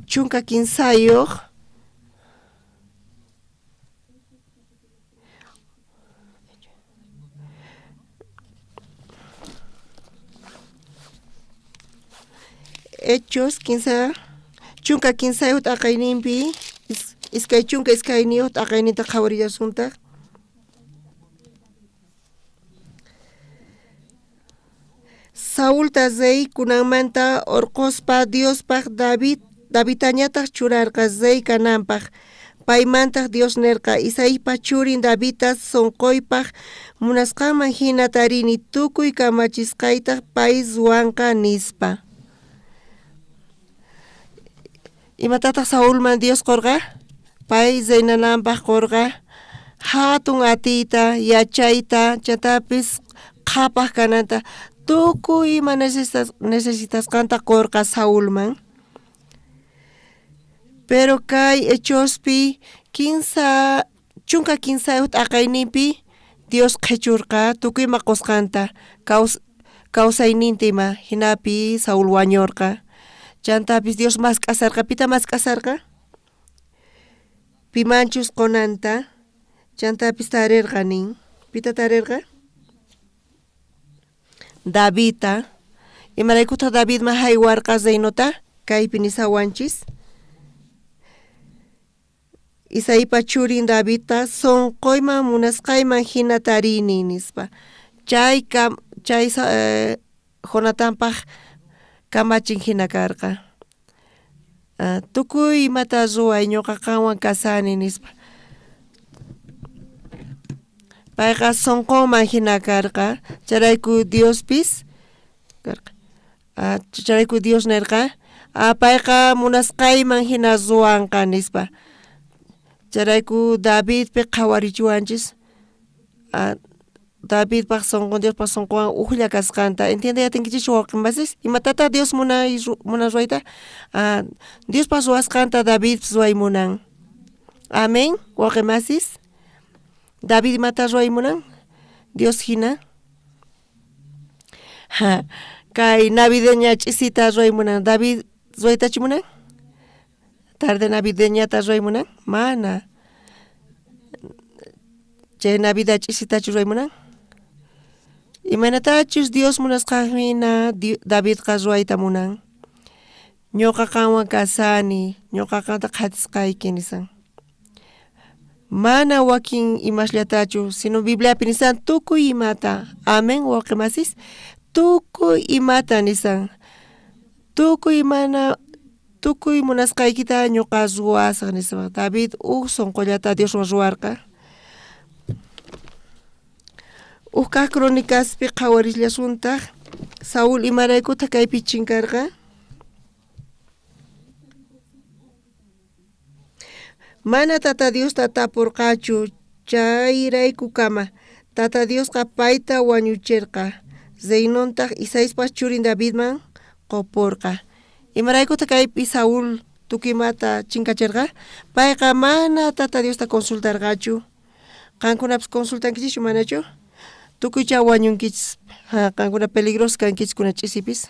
13. Hechos 15, 13 t'aqayninpi, 22 t'aqayninta qhawarillasuntaj. Saulta rey kunanmanta orqospa Diospaj Davidtañataj churarqa rey kananpaj. Paymantaj Dios nerqa, Isaípa churin Davidta sonqoypaj munasqanman hina tarini, tukuy kamachisqaytaj pay ruwanqa nispa. Imatataq Saulman Dios qorqa? Pay reinananpaj qorqa hatun atiyta, yachayta, chatapis qhapaj kananta, tukuy ima necesitasqanta qorqa Saulman. Pero kay Hechospi 13 t'aqayninpi Dios qhechurqa tukuy ima qosqanta, kawsayninta ima, jinapi Saúl wañurqa. Chantapis Dios mask'asarqa, pita mask'asarqa? Pimanchus qonanta, chantapis tarerqa nin. Pita tarerqa? Davidta. Imaraykutaq Davidman haywarqa reinota? Kaypi nisawanchis. Isaipa churin Davidta sonqoyman munasqayman hina tarini nispa. Chay Jonatanpaj kamachin hina karqa. Tukuy imata ruway ñuqa qanwan kasani nispa. Payqa sonqonman hina karqa, chayrayku Diospis karqa. Chayrayku Dios nerqa, payqa munasqayman hina ruwanqa nispa. Chayrayku Davidpi qhawarichiwanchis Davidpaj sonqon Diospaj sonqonwan ujlla kasqanta. Entiende atinkichis wawqi masis? Imatataq Dios munan ruwayta? Diospaj ruwasqanta David ruway munan. Amén, wawqi masis. David imata ruway munan? Dios hina. Kay navideña ch'isita ruway munan. David ruwaytachu munan? Tarde navideñata ruway munan? Mana. Chay Navidad ch'isitachu ruway munan? Imaynatachus Dios munasqan hina Davidqa ruwayta munan. Ñuqa qanwan kasani, ñuqa qanta qhatisqayki nisan. Mana wakin imasllatachu, sino Bibliapi nisan tukuy imata. Amén, wawqi masis. Tukuy imata nisan. Tukuy mana tukuy munasqaykita ñuqa ruwasaq nispa. David uj sonqollata Dioswan ruwarqa. Uj kaj Cronicaspi qhawarisllasuntaj Saúl imaraykutaq kaypi chinkarqa? Mana Tata Diosta tapurqachu, chayraykukama Tata Diosqa payta wañucherqa, reinontaj Isaíspa churin Davidman qopurqa. Imaraykutaq kaypi Saúl tukuy imata chinkacherqa? Payqa mana Tata Diosta consultarqachu. Qankunapis consultankichischu manachu? Tukuycha wañunkichis. Qankuna peligrosos kankichis kuna ch'isipis.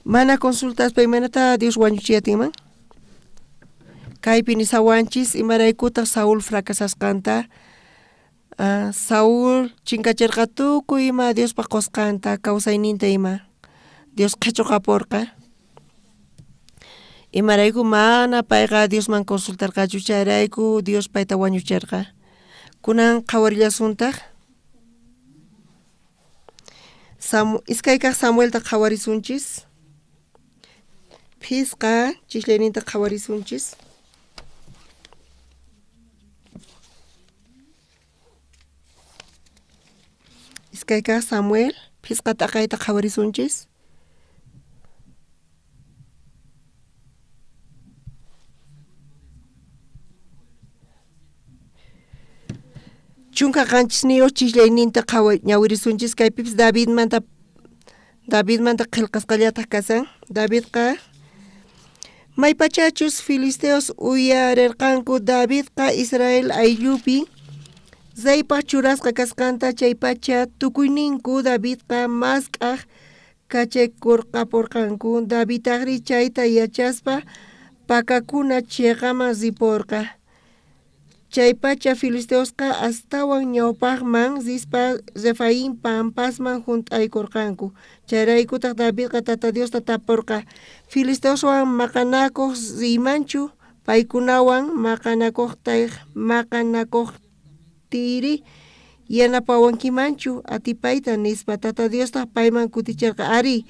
Mana consultaspa imaynata Dios wañuchiy atinman? Kaypi nisawanchis imaraykutaq Saúl fracasasqanta. Saúl chinkacherqa tukuy ima Diospa qosqanta, kawsayninta ima. Dios qhechoqaporqa. Imarayku mana payqa Diosman consultarqachu, chayrayku Dios payta wañucherqa. Kunan qhawarillasuntaq. Iskay kaq Samuelta qhawarisunchis. Phisqa chislayninta qhawarisunchis. Iskay kaq Samuel, phisqa t'aqayta qhawarisunchis. Chunka qanchisniyuq chislayninta ñawirisunchis. Kaypipis Davidmanta qillqasqallataq kasan. Davidqa maypachachus filisteos uyarerqanku Davidqa Israel ayllupi reypaq churasqa kasqanta, chaypacha tukuyninku Davidqa mask'aj kachakurqapurqanku. Davidtajri chayta yachaspa pakakuna cheqaman riporqa. Chaypacha filisteosqa astawan ñawpaqman rispa Refaín pampasman junt'aykurqanku. Chayraykutaq Davidqa Tata Diosta taporqa, filisteoswan maqanakuq riymanchu? Paykunawan maqanakuqtiyri yanapawankimanchu atipayta nispa. Tata Diostaq payman kuticherqa, ari,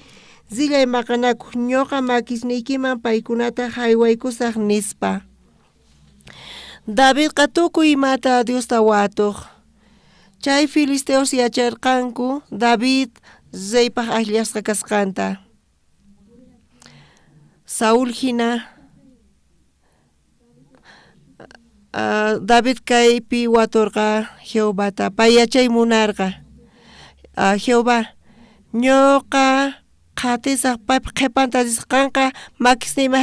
rillay maqanakuq, ñuqa makisniykiman paykunata jaywaykusaq nispa. Davidqa tukuy imata Diosta watuq. Chay filisteos yacharqanku David reypaq akllasqa kasqanta. Saúl hina David kaypi waturqa Jehovata, pay yachay munarqa. Jehová, ñuqa qhatisaq paypa qhipanta risqanqa makisniyman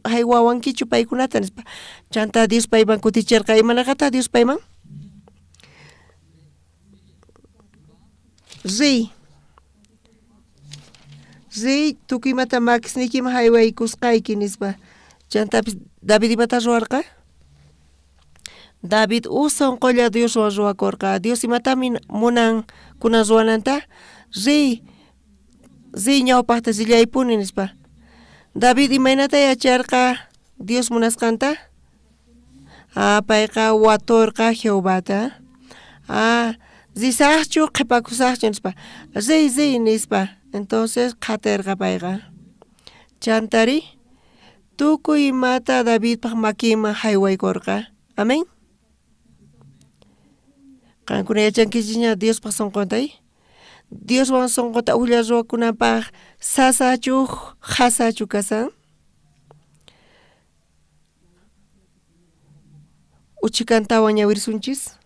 haywawankichu paykunata nispa. Chanta Dios payman kuticherqa. Imanaqataq Dios payman? Riy. Riy tukuy imata makisniykiman haywaykusqayki nispa. Chantapis David imata ruwarqa? David uj sonqolla Dioswan ruwakorqa. Dios imatami munan kunan ruwananta? Riy, riy ñawpaqta rillaypuni nispa. David imaynata yacharqa Dios munasqanta? Payqa waturqa Jehovata. Risaqchu qhipakusaqchu nispa. Riy, riy nispa. Entonces qhaterqa payqa. Chantari tukuy imata Davidpaq makinman haywaykurqa. Amén. Qankuna yachankichisña Diospaq sonqonta, Dioswan sonqota ujlla ruwakunapaq sasachu jasachu kasan? Uchikantawan ñawirisunchis.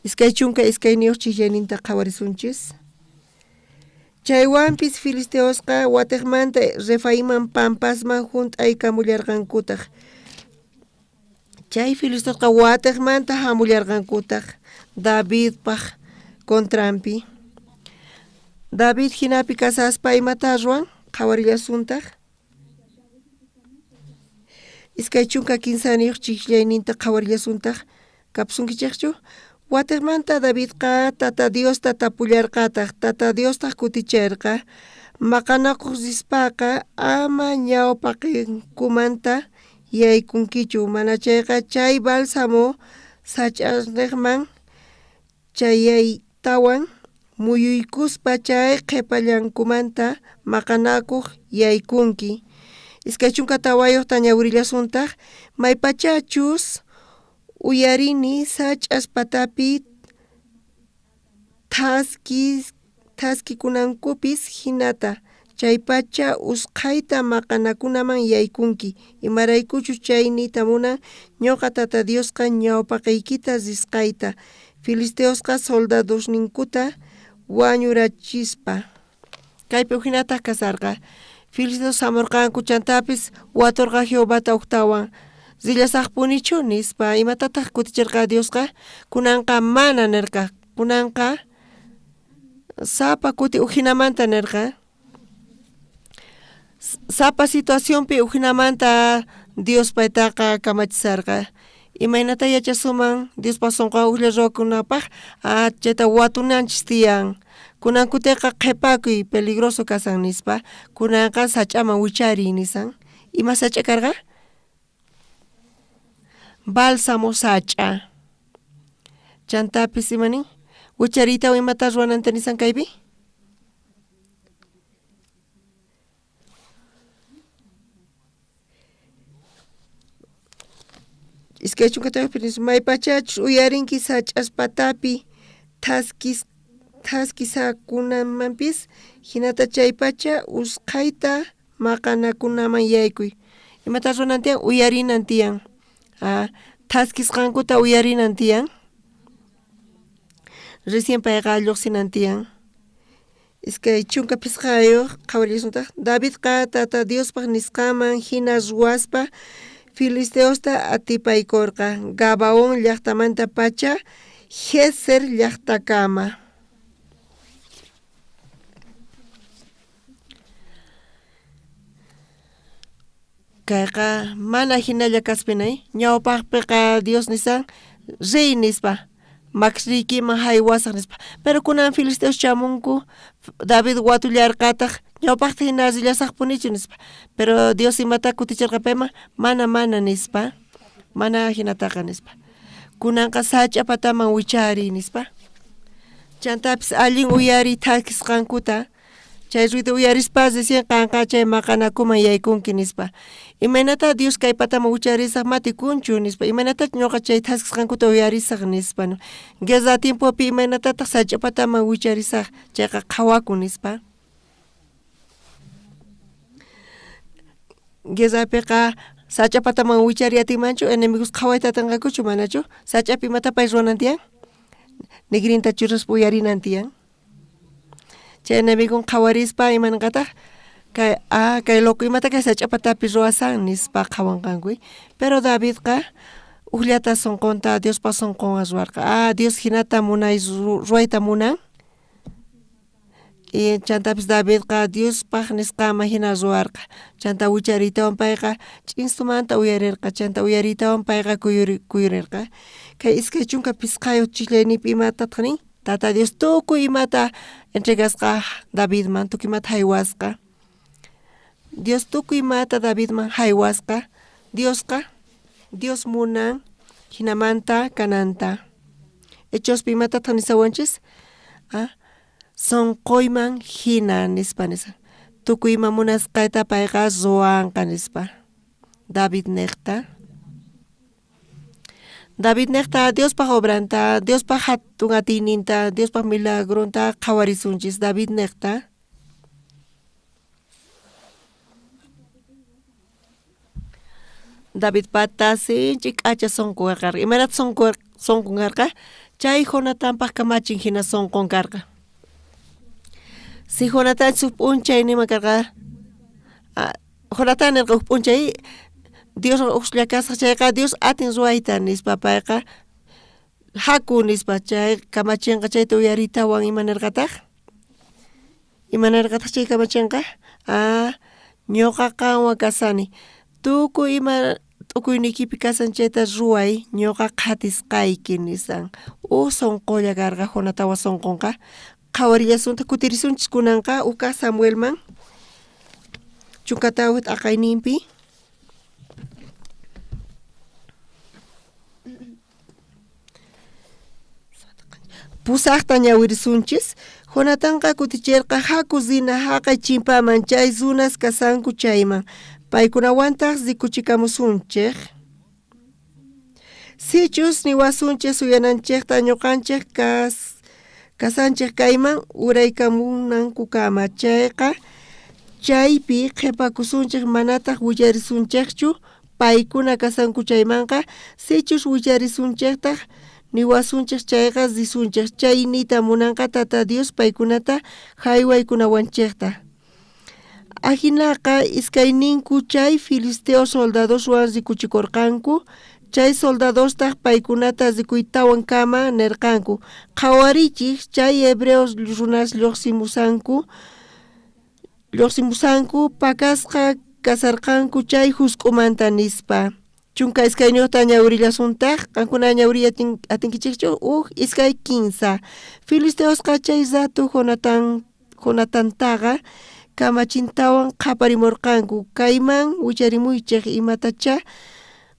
22 chijllayninta qhawarisunchis. Chaywanpis filisteosqa watiqmanta Refaiman pampasman junt'aykamullarqankutaq. Chay filisteosqa watiqmanta hamullarqankutaq Davidpaq contranpi. David hinapi kasaspa imata ruwan? Qhawarillasuntaq. 23 chijllayninta qhawarillasuntaq. Kapsunkichikchu? Watiqmanta Davidqa Tata Diosta tapullarqataq. Tata Diostaq kuticherqa, maqanakuq rispaqa ama ñawpaqinkumanta yaykunkichu, manachayqa chay bálsamo sach'asniqman chayaytawan muyuykuspa chay qhipallankumanta maqanakuq yaykunki. 24 ñawirillasuntaq, maypachachus uyarini sach'as patapi thaskikunankupis hinata, chaypacha usqhayta maqanakunaman yaykunki, imaraykuchus chay niyta munan ñuqa Tata Diosqa ñawpaqaykita risqayta, filisteosqa soldadosninkuta wañurachispa. Kaypi ujinataq kasarqa. Filisteos hamurqanku chantapis waturqa Jehovata ujtawan. Rillasaqpunichu nispa. Imatataq kutichirqa Diosqa? Kunanqa mana nirqa. Kunanqa Sapa kuti ujinamanta nerqa. Sapa situacionpi ujinamanta Dios paytaqa kamachisarqa. Imaynata yachasuman Diospa sonqonwan ujlla ruwakunapaj? Ah, chayta watunanchis tiyan. Kunan kuteqa qhepakuy peligroso kasan nispa. Kunanqa sach'aman wichariy nisan. Ima sach'a karqa? Bálsamo sach'a. Chantapis ima nin? Wichariytawan imata ruwananta nisan kaypi? 24 maypachachus uyarinki sach'as patapi thaskis thaskisakunamanpis jinata chaypacha usqhayta maqanakunaman yaykuy. Imata ruwanan tiyan? Uyarinan tiyan. Thaskisqankuta uyarinan tiyan. Recién payqa lluqsinan tiyan. 25 qhawarillasutaq Davidqa Tata Diospaj nisqanman jina ruwaspa filisteosta atipaykorqa Gabaón llajtamantapacha Gezer llajtakama. Kayqa mana jinalla kaspina, ñawpajpeqa Dios nisan riy nispa, makisniykiman jaywasaj nispa. Pero kunan filisteos chamunku, David watullarqataj, ñawpajta jina rillasajpunichu nispa. Pero Dios imata kuticherqa payman, mana mana nispa, mana jinataqa nispa. Kunanqa sach'a pataman wichariy nispa. Chantapis allin uyariy thakisqankuta. Chay ruido uyarispa recién qanqa chay maqanakuman yaykunki nispa. Imaynata Dios kay pataman wicharisaj matikunchu nispa. Imaynata ñoqa chay thaskisqankuta uyarisaj nispa. Guerra tiempopi imaynatataq sach'a pataman wicharisaj chayqa qhawakun nispa. Guerrapiqa sach'a pataman wichariy atinmanchu enemigos qhawayta atinqakuchu manachu? Sach'api imata pay ruwanan tiyan? Nigrinta churaspa uyarinan tiyan. Chay enemigon qhawarispa imanqataj kay ah kay loco imata kay sach'a patapi ruwasan nispa qhawanqanku. Pero Davidqa ujllata sonqonta Diospa sonqonwan ruwarqa. Ah Dios jinata munay ruwayta munan. Y chantapis Davidqa Diospaj nisqanman jina ruwarqa. Chanta wichariytawan payqa ch'insumanta uyarerqa. Chanta uyariytawan payqa kuyurerqa. Kay 25 chijllayninpi imatataj nin? Tata Dios tukuy imata entregasqa Davidman, tukuy imata jaywasqa. Dios tukuy imata Davidman jaywasqa. Diosqa, Dios munan jinamanta kananta. Hechospi imatataq nisawanchis? Ah, sonqoyman jina nispa nisan. Tukuy ima munasqayta payqa ruwanqa nispa. David nejta. Davidnejta Diospaj obranta, Diospaj jatun atiyninta, Diospaj milagronta qhawarisunchis Davidnejta. Davidpata sinch'i k'acha sonqo karqa. Imaynata sonqon karqa? Chay Jonatanpaj kamachin jina sonqon karqa. Si Jonatán uj p'unchay nima karqa, Jonatán nerqa uj p'unchay Dios ujlla kasaj chayqa Dios atin ruwayta nispa payqa jaku nispa chay kamachinqa chayta uyariytawan ima nerqataj? Ima nerqataj chay kamachinqa? Ah, ñoqa qanwan kasani tukuy ima t'ukuyniykipi kasan chayta ruway ñoqa qhatisqayki nisan. Uj sonqolla karqa Jonatanwan sonqonqa. Qhawarillasuntaj kutirisunchis kunanqa uj kaj Samuelman 14 t'aqayninpi. Pusajta ñawirisunchis. Jonatanqa kuticherqa jaku rina jaqay chimpaman chay runas kasanku chayman. Paykunawantaj rikuchikamusunchej. Sichus niwasunchej suyananchejta ñoqanchej kasanchej kayman uraykamunankukama chayqa chaypi qhepakusunchej manataj willarisunchejchu paykuna kasanku chaymanqa sichus willarisunchejtaj niwasunchej chayqa risunchej chay niyta munanqa Tata Dios paykunata jaywaykunawanchejta. Ajinaqa iskayninku chay filisteo soldadoswan rikuchikorqanku Chay soldadostaj paykunata rikuytawankama nerqanku: Qhawarichej, chay hebreos runas llojsimusanku pakasqa kasharqanku chay jusk'umanta, nispa. 12 ñawirillasuntaj, qankuna ñawiriy atinkichejchu? 1, 2, 3. Filisteosqa chay rato Jonatantaqa kamachintawan qhaparimorqanku: Kayman wicharimuychej, imatachá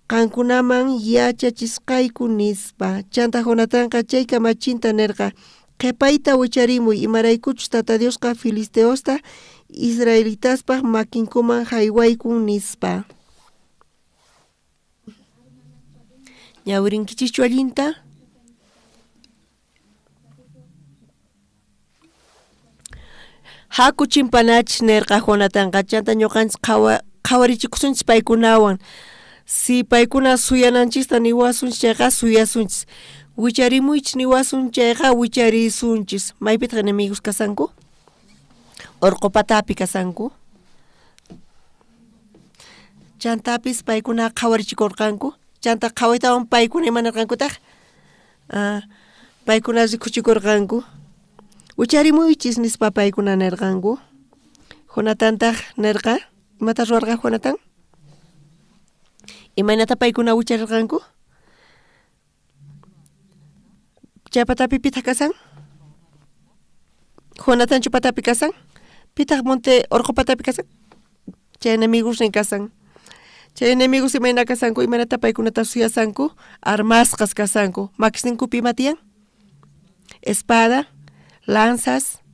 qankunaman yachachisqayku, nispa. Chanta Jonatanqa chay kamachinta nerqa: Qhepayta wicharimuy, imaraykuchus Tata Diosqa filisteosta israelitaspaj makinkuman jaywaykun, nispa. Ñawirinkichikchu allinta? Haku chimpanachis, nerqa Jonatanqa. Chanta ñoqanchis qhawarichikusunchis paykunawan. Si paykuna suyananchista niwasunchis chayqa suyasunchis. Wicharimuychis niwasun chayqa wicharisunchis. Maypitaq enemigos kasanku? Orqo patapi kasanku. Chantapis paykuna qhawarichikorqanku. Chanta qhawaytawan paykuna ima nerqankutaj? Paykuna rikuchikorqanku. Wicharimuychis nispa paykuna nerqanku. Jonatantaj nerqa, imata ruwarqa Jonatán? Imaynata paykuna wicharerqanku? Chay patapi pitaq kasan? Jonatanchu patapi kasan? Pitaq monte orqo patapi kasan? Chay enemigosnin kasan. Chay enemigos imayna kasanku, imaynata paykunata suyasanku? Armasqas kasanku. Makisninkupi ima tiyan? Espada, lanzas.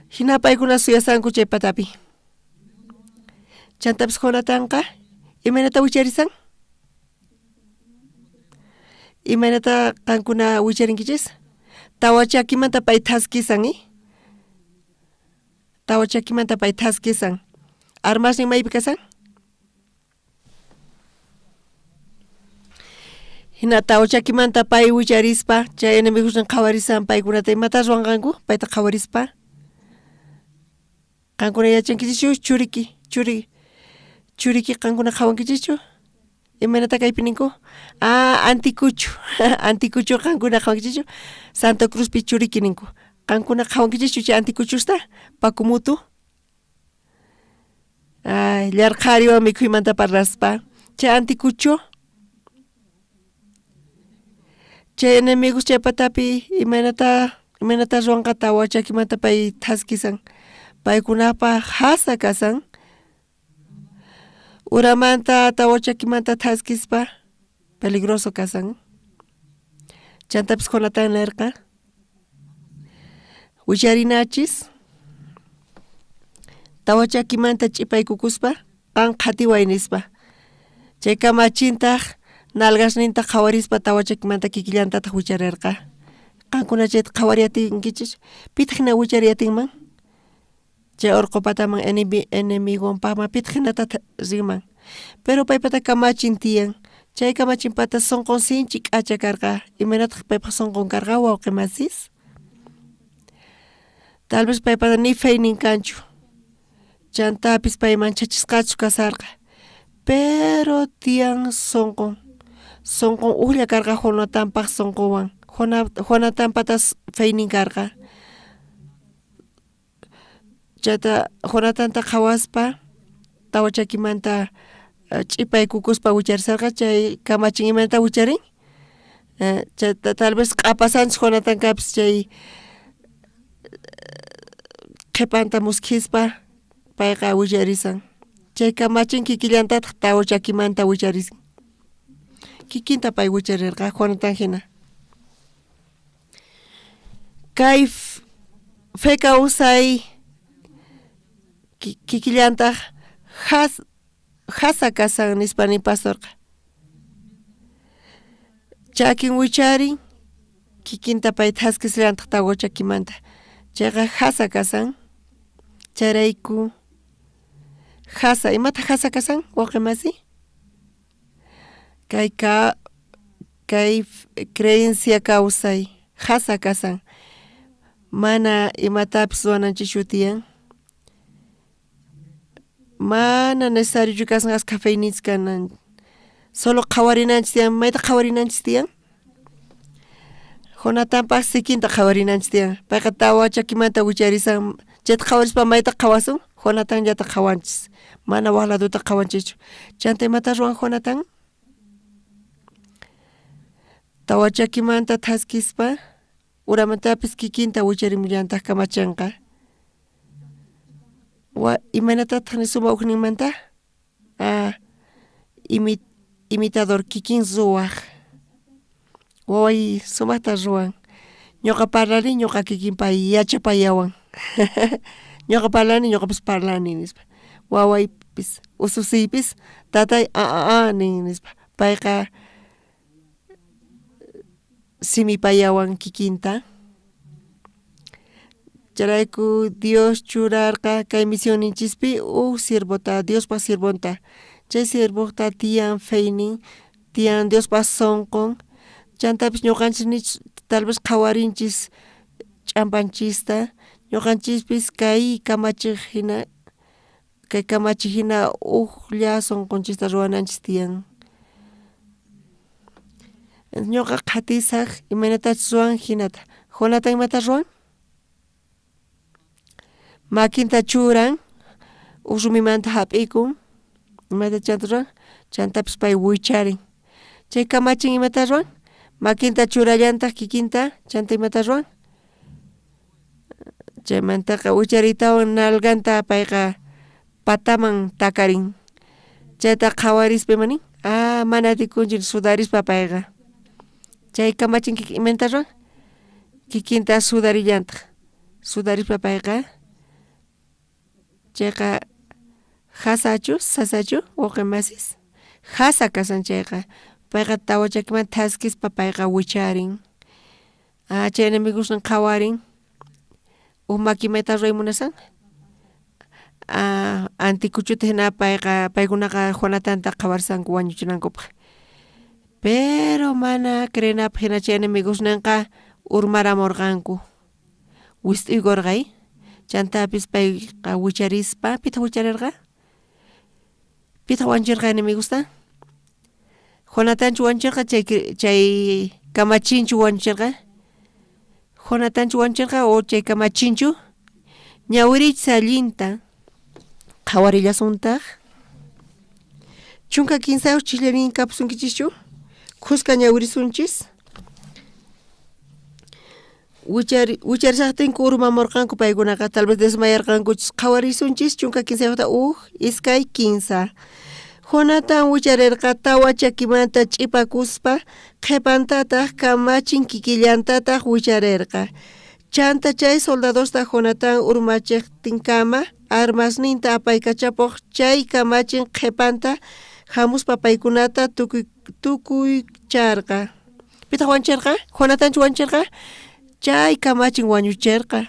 Hina paykuna suyasanku chay patapi. Chantapis Jonatanqa imaynata wicharisan? Imaynata qankuna wicharinkichis? Tawa chakimanta pay thaskisan, Tawa chakimanta pay thaskisan. Armasnin maypi kasan? Hina tawa chakimanta pay wicharispa, chay enemigosnin qhawarisan paykunata imata ruwanqanku? Payta qhawarispa. Qankuna yachankichischu churiki, churiki qankuna qhawankichischu? Imaynata kaypi ninku? Ah, antikuchu. Antikuchu qankuna qhawankichischu? Santa Cruzpi churiki ninku. Qankuna qhawankichischu chay antikuchusta? Pakumutu. Ay, llarqhariwan mikhuymanta parlaspa. Chay antikuchu. Chay enemigos chay patapi imaynata ruwanqa tawa chakimanta pay thaskisan. Paykunapaj jasa kasan. Uramanta tawa chakimanta thaskispa peligroso kasan. Chantapis Jonatán nerqa: Wicharinachis tawa chakimanta ch'ipaykukuspa qan qhatiway, nispa. Chay kamachintaj nalgasninta qhawarispa tawa chakimanta kikillantataj wicharerqa. Qankuna chayta qhawariy atinkichis? Pitaq hina wichariy atinman? Chay orqo pataman enemigonpajman pitaq hinata rinman? Pero paypata kamachin tiyan. Chay kamachinpata sonqon sinchi k'acha karqa. Imaynataq paypaj sonqon karqa, wawqi masis? Tal vez paypata ni feynin kanchu. Chantapis pay manchachisqachu kasarqa. Pero tiyan sonqon. Sonqon ujlla karqa Jonatanpaj sonqonwan. Jonatanpata feynin karqa. Chayta Jonatanta qhawaspa tawa chakimanta ch'ipaykukuspa wicharisarqa. Chay kamachin imaynata wicharin? Chayta tal vez q'apasanchis Jonatankapis chay qhepanta muskhispa payqa wicharisan. Chay kamachin kikillantataj tawa chakimanta wicharisan. Kikinta pay wicharerqa Jonatán hina. Kay fe kawsay kikillantaj jasa kasan nispa nin pastorqa. Chakin wicharin kikinta pay thaskisllantaj tawa chakimanta. Chayqa jasa kasan. Chayrayku jasa, imata jasa kasan wawqi masi? Kay creencia kawsay jasa kasan. Mana imatapis ruwananchischu tiyan. Mana necesariochu kasan askha feyninchis kanan. Solo qhawarinanchis tiyan, mayta qhawarinanchis tiyan? Jonatanpaj sikinta qhawarinanchis tiyan. Payqa tawa chakimanta wicharisan. Chayta qhawarispa mayta qhawasun? Jonatanllata qhawanchis. Mana waj ladota qhawanchischu. Chanta imata ruwan Jonatán? Tawa chakimanta thaskispa uramantapis kikinta wicharimullantaj kamachenqa. Wa imaynatataq nisuma ujninmanta? Ah, imi imitador kikin ruwaj. Waway sumajta ruwan. Ñuqa parlani ñuqa kikin pay yachapayawan. Ñuqa parlani ñuqapis parlani nispa. Wawaypis ususiypis tatay a a a nin nispa. Payqa simipayawan kikinta. Chayrayku Dios churarqa kay misionninchispi uj siervota, Diospa siervonta. Chay siervojta tiyan feynin, tiyan Diospa sonqon. Chantapis ñuqanchis nich tal vez qhawarinchis ch'ampanchista, ñuqanchispis kay kamachiq hina kay kamachi hina ujlla sonqonchista ruwananchis tiyan. Ñuqa qhatisaj imaynatachus ruwan hinata. Jonatán imata ruwan? Makinta churan, uj rumimanta jap'ikun, imata chanta ruwan? Chantapis pay wicharin. Chay kamachin imata ruwan? Makinta churallantaj kikinta, chanta imata ruwan? Chaymantaqa wichariytawan nalganta payqa pataman takarin. Chayta qhawarispa ima nin? Ah, mana atikunchu sudarispa payqa. Chay kamachin imanta ruwan? Kikinta sudarillantaj. Sudarispa payqa chayqa jasachu, sasachu wawqi masis? Jasa kasan chayqa. Payqa tawa chakimanta thaskispa payqa wicharin. Ah, chay enemigosnin qhawarin. Uj maki mayta ruway munasan? Ah, antikuchuta hina payqa paykunaqa Jonatanta qhawarsanku wañuchinankupaq. Pero mana creenapaq hina chay enemigosninqa urmaramurqanku. Wist'uykurqay. Chantapis payqa wicharispa, pitaq wicharirqa? Pitaq wañuchirqa enemigosta? Jonatanchu wañuchirqa chay chay kamachinchu wañuchirqa? Jonatanchu wañuchirqa o chay kamachinchu? Ñawirichis allinta qhawarillasuntaq. 13 chhillanin kapusunkichischu? Khuska ñawirisunchis. Wichari wicharishaqtinku urmamurqanku paykunaqa tal vez desmayarqankuchis. Qhawarisunchis 13 uj, iskay, kinsa. Jonatán wicharirqa tawa chakimanta ch'ipakuspa qhipantataq kamachin kikillantataq wicharirqa. Chanta chay soldadosta Jonatán urmachiqtinkama armasninta apaykachapuq chay kamachin qhipanta hamuspa paykunata tukuy tukuycharqa. Pitaq wañuchirqa? Jonatanchu wañuchirqa? Chay kamachin wañuchirqa.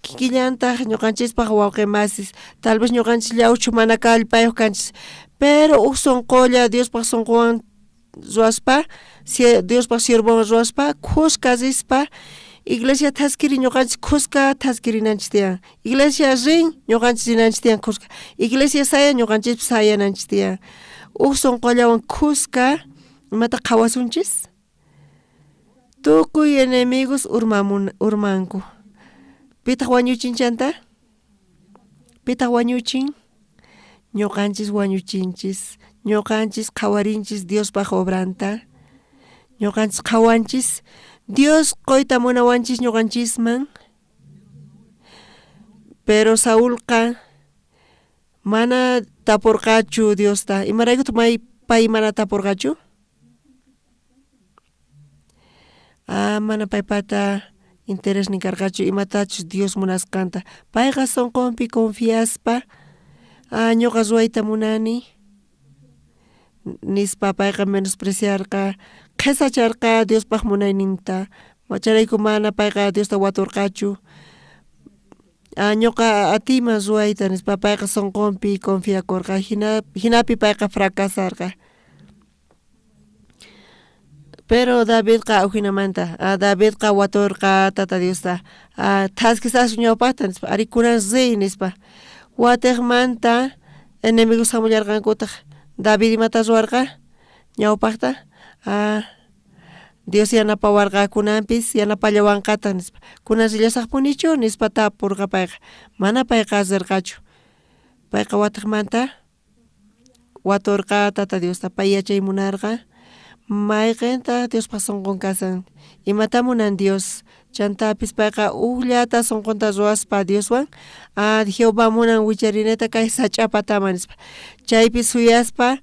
Kikillantaq ñuqanchispaq wawqi masis, tal vez ñuqanchis llawchu mana kallpayuq kanchis, pero uj sunqulla Diospaq sunquwan ruwaspa, Diospaq siervonwan ruwaspa, khuska rispa, iglesia thaskiri ñuqanchis khuska thaskirinanchis tiyan. Iglesia rin, ñuqanchis rinanchis tiyan khuska. Iglesia sayan, ñuqanchispis sayananchis tiyan. Uj sunqullawan khuska imata qhawasunchis? Tukuy enemigos urmamun urmanku. Pitaq wañuchin chanta? Pitaq wañuchin? Ñuqanchis wañuchinchis. Ñuqanchis qhawarinchis Diospaq obranta. Ñuqanchis qhawanchis Dios quyta munawanchis ñuqanchisman. Pero Saulqa mana tapurqachu Diosta. Imaraykutaq may pay mana tapurqachu? Ah, mana paypata interesnin karqachu imatachus Dios munasqanta. Payqa sunqunpi confiaspa, ah, ñuqa ruwayta munani nispa payqa menospreciarqa, qhisacharqa Diospaq munayninta. Chayrayku mana payqa Diosta waturqachu. Ah, ñuqa atiyman ruwayta nispa payqa sunqunpi confiakurqa. Hina hinapi payqa fracasarqa. Pero Davidqa ujinamanta, ah, Davidqa waturqa Tata Diosta, ah, thaskisaschu ñawpaqta nispa, ari kunan riy nispa. Watiqmanta enemigos hamullarqankutaq. David imata ruwarqa? Ñawpaqta Dios yanapawarqa kunanpis yanapallawanqataq nispa. Kunan rillasaqpunichu nispa tapurqa payqa. Mana payqa rirqachu. Payqa watiqmanta waturqa Tata Diosta pay yachay munarqa mayqintaq Diospaq sunqun kasan imata munan Dios chantapis payqa ujllata sunqunta ruwaspa Dioswan Jehová munan wicharinata kay sach'a pataman nispa chaypi suyaspa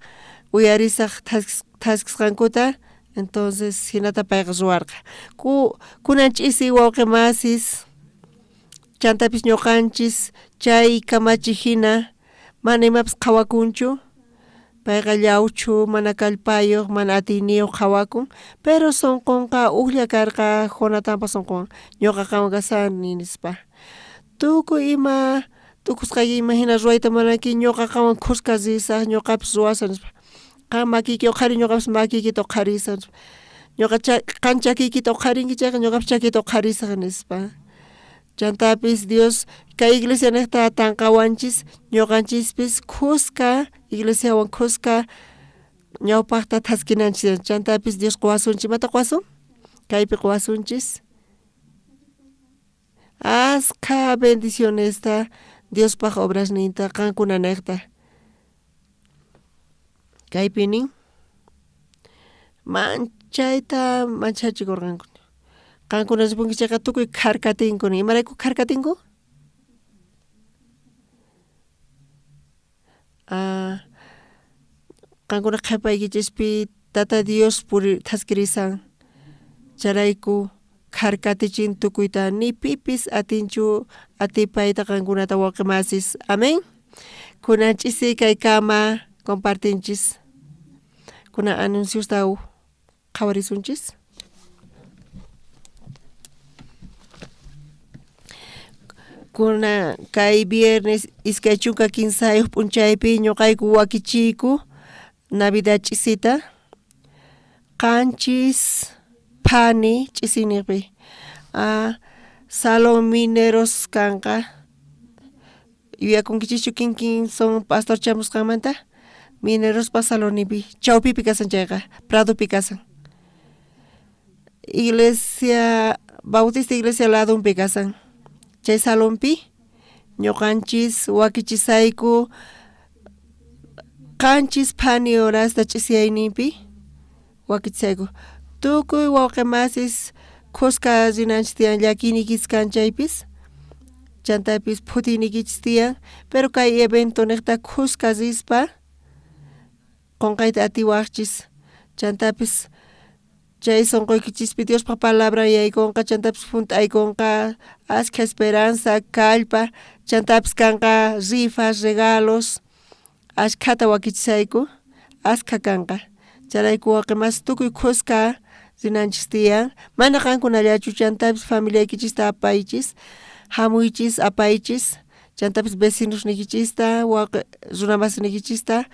uyarisaq thaskisqankuta entonces jinata payqa ruwarqa kunan ch'isi wawqi masis chantapis ñuqanchis chay kamachi jina mana imapis qhawakunchu payqa llawchu mana kallpayuq mana atiyniyuq qhawakun pero sunqunqa ujlla karqa Jonatanpa sunqunwan ñuqa qanwan kasani nispa tukuy ima tukusqayki ima jina ruwayta munanki ñuqa qanwan khuska risaq ñuqapis ruwasaq nispa qan makiyki uqhari ñuqapis makiykita uqharisaq nispa ñuqa qan chakiykita uqharinki chayqa ñuqapis chakiyta uqharisaq nispa chantapis Dios kay iglesia niqta tanqawanchis ñuqanchispis khuska iglesiawan khuska ñawpaqta thaskinanchis chantapis Dios quwasunchis imata quwasun kaypi quwasunchis askha bendicionesta Diospaq obrasninta qankuna niqta kaypi nin manchayta manchachikurqanku qankuna ripunki chayqa tukuy kharkatinku nin imarayku kharkatinku qankuna qhipaykichispi Tata Dios puri thaskirisan chayrayku kharkatichin tukuyta ni pipis atinchu atipayta qankunata wawqi masis amén kunan ch'isi kaykama compartinchis kunan anunciosta qhawarisunchis kuna kay viernes 23 p'unchaypi ñuqayku wakichiyku Navidad ch'isita qanchis phani ch'isiniqpi Salón Mineros kanqa yuyakunkichischu kinkin son pastor chamusqanmanta Minerospa salonninpi chawpipi kasan chayqa Pradopi kasan iglesia Bautista iglesia ladonpi kasan chay salonpi ñuqanchis wakichisayku qanchis phani horasta ch'isiyayninpi wakichisayku tukuy wawqi masis khuska rinanchis tiyan llakiyniykichis kan chaypis chantapis phutiyniykichis tiyan pero kay evento niqta khuska rispa qunqayta atiwaqchis chantapis chay sunquykichispi Diospaq palabran yaykunqa chantapis junt'aykunqa askha esperanza kallpa chantapis kanqa rifas regalos ashkhata wakichisayku askha kanqa chayrayku wawqi masi tukuy khuska rinanchis tiyan mana qankunallachu chantapis familiaykichista apaychis hamuychis apaychis chantapis vecinosniykichista wawqi runa masiniykichista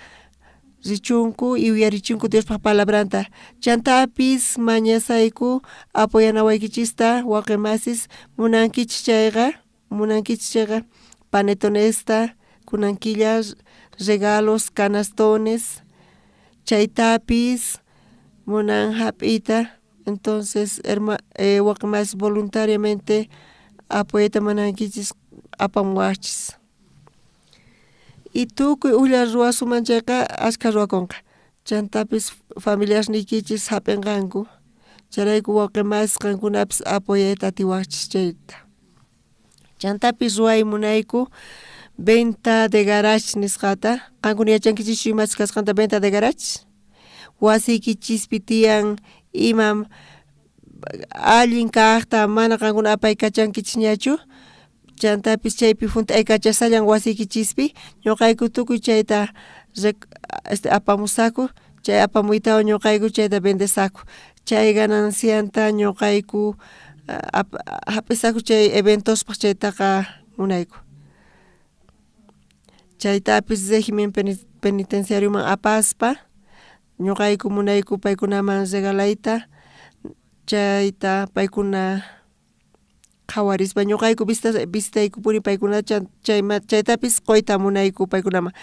richunku y uyarichunku Diospaq palabranta chantapis mañasayku apoyanawaykichista wawqi masis munankichis chayqa panetonesta kunan killa regalos canastones chaytapis munan hap'iyta entonces wawqi masis voluntariamente apoyayta munankichis apamuwaqchis y tukuy ujlla ruwasunman chayqa ashkha ruwakunqa chantapis familiasniykichis hap'inqanku chayrayku wawqi masis qankunapis apoyayta atiwaqchis chayta chantapis ruway munayku venta de garage nisqata qankuna yachankichischu imachus kasqanta venta de garage wasiykichispi tiyan imam allin kaqta mana qankuna apaykachankichikñachu chantapis chaypi junt'aykachasallan wasiykichispi ñuqayku tukuy chayta apamusaku chay apamuytawan ñuqayku chayta vendesaku chay ganancianta ñuqayku hap'isaku chay eventospaq chaytaqa munayku chaytapis régimen penitenciarioman apaspa ñuqayku munayku paykunaman regalayta chayta paykuna qhawarispa ñuqayku visitaykupuni paykunata chaytapis quyta munayku paykunaman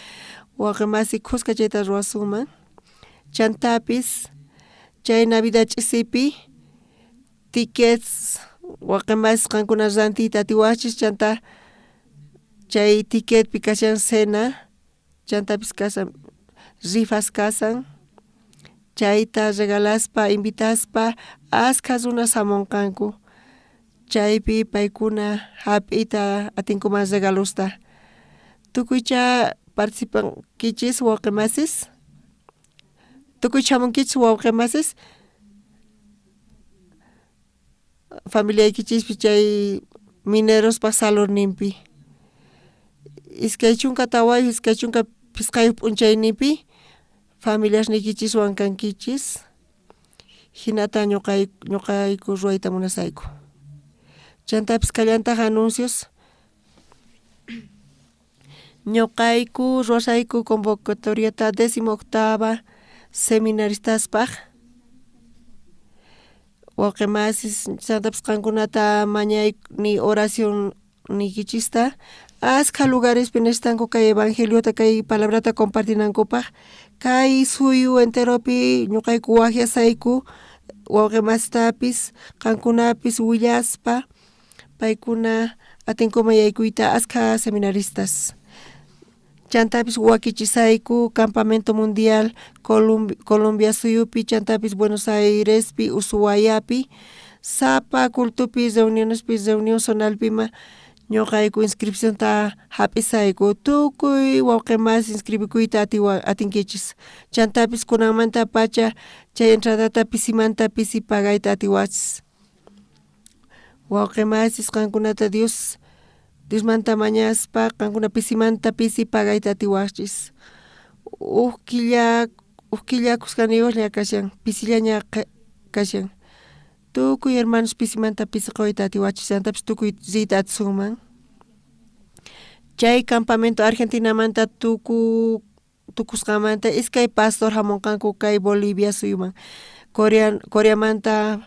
wawqi masi khuska chayta ruwasunman Chantapis chay Navidad ch'isipi tickets waqi masis qankuna rantiyta atiwajchis chanta chay ticketpi kashan cena chantapis kashan rifas kasan chayta regalaspa invitaspa askha runas jamonqanku chaypi paykuna jap'iyta atinkuman regalosta tukuycha participankichis wawqi masis tukuycha jamunkichis wawqi masis familiaykichispi chay minerospaj salonninpi 24 25 p'unchayninpi familiasniykichiswan kankichis jinata ñuqayku ruwayta munasayku chantapis kallantaj anuncios ñuqayku ruwasayku convocatoriata 18 seminaristaspaj wawqi masis chantapis qankunata mañayni oración niykichista askha lugarespi necesitanku kay evangeliota kay palabrata compartinankupaj kay suyu enteropi ñuqayku wajyasayku wawqi masistapis qankunapis willaspa paykuna atinkuman yaykuyta askha seminaristas chantapis wakichisayku campamento mundial Colombia suyupi chantapis Buenos Airespi Ushuaiapi sapa cultopi reunionespi reunión zonalpima ñuqayku inscripcionta jap'isayku tukuy wawqi masi inscribikuyta atinkichis chantapis kunanmantapacha chay entradata pisimanta pisi pagayta atiwachis wawqi masis qankunata Dios Diosmanta mañaspa qankuna pisimanta pisi pagayta atiwajchis uj killa kuskaniyuqlla kashan pisillaña kashan tukuy hermanos pisimanta pisi quyta atiwachis chantapis tukuy riyta atisunman chay campamento Argentinamanta tukusqanmanta iskay pastor jamonqanku kay Bolivia suyuman Coreamanta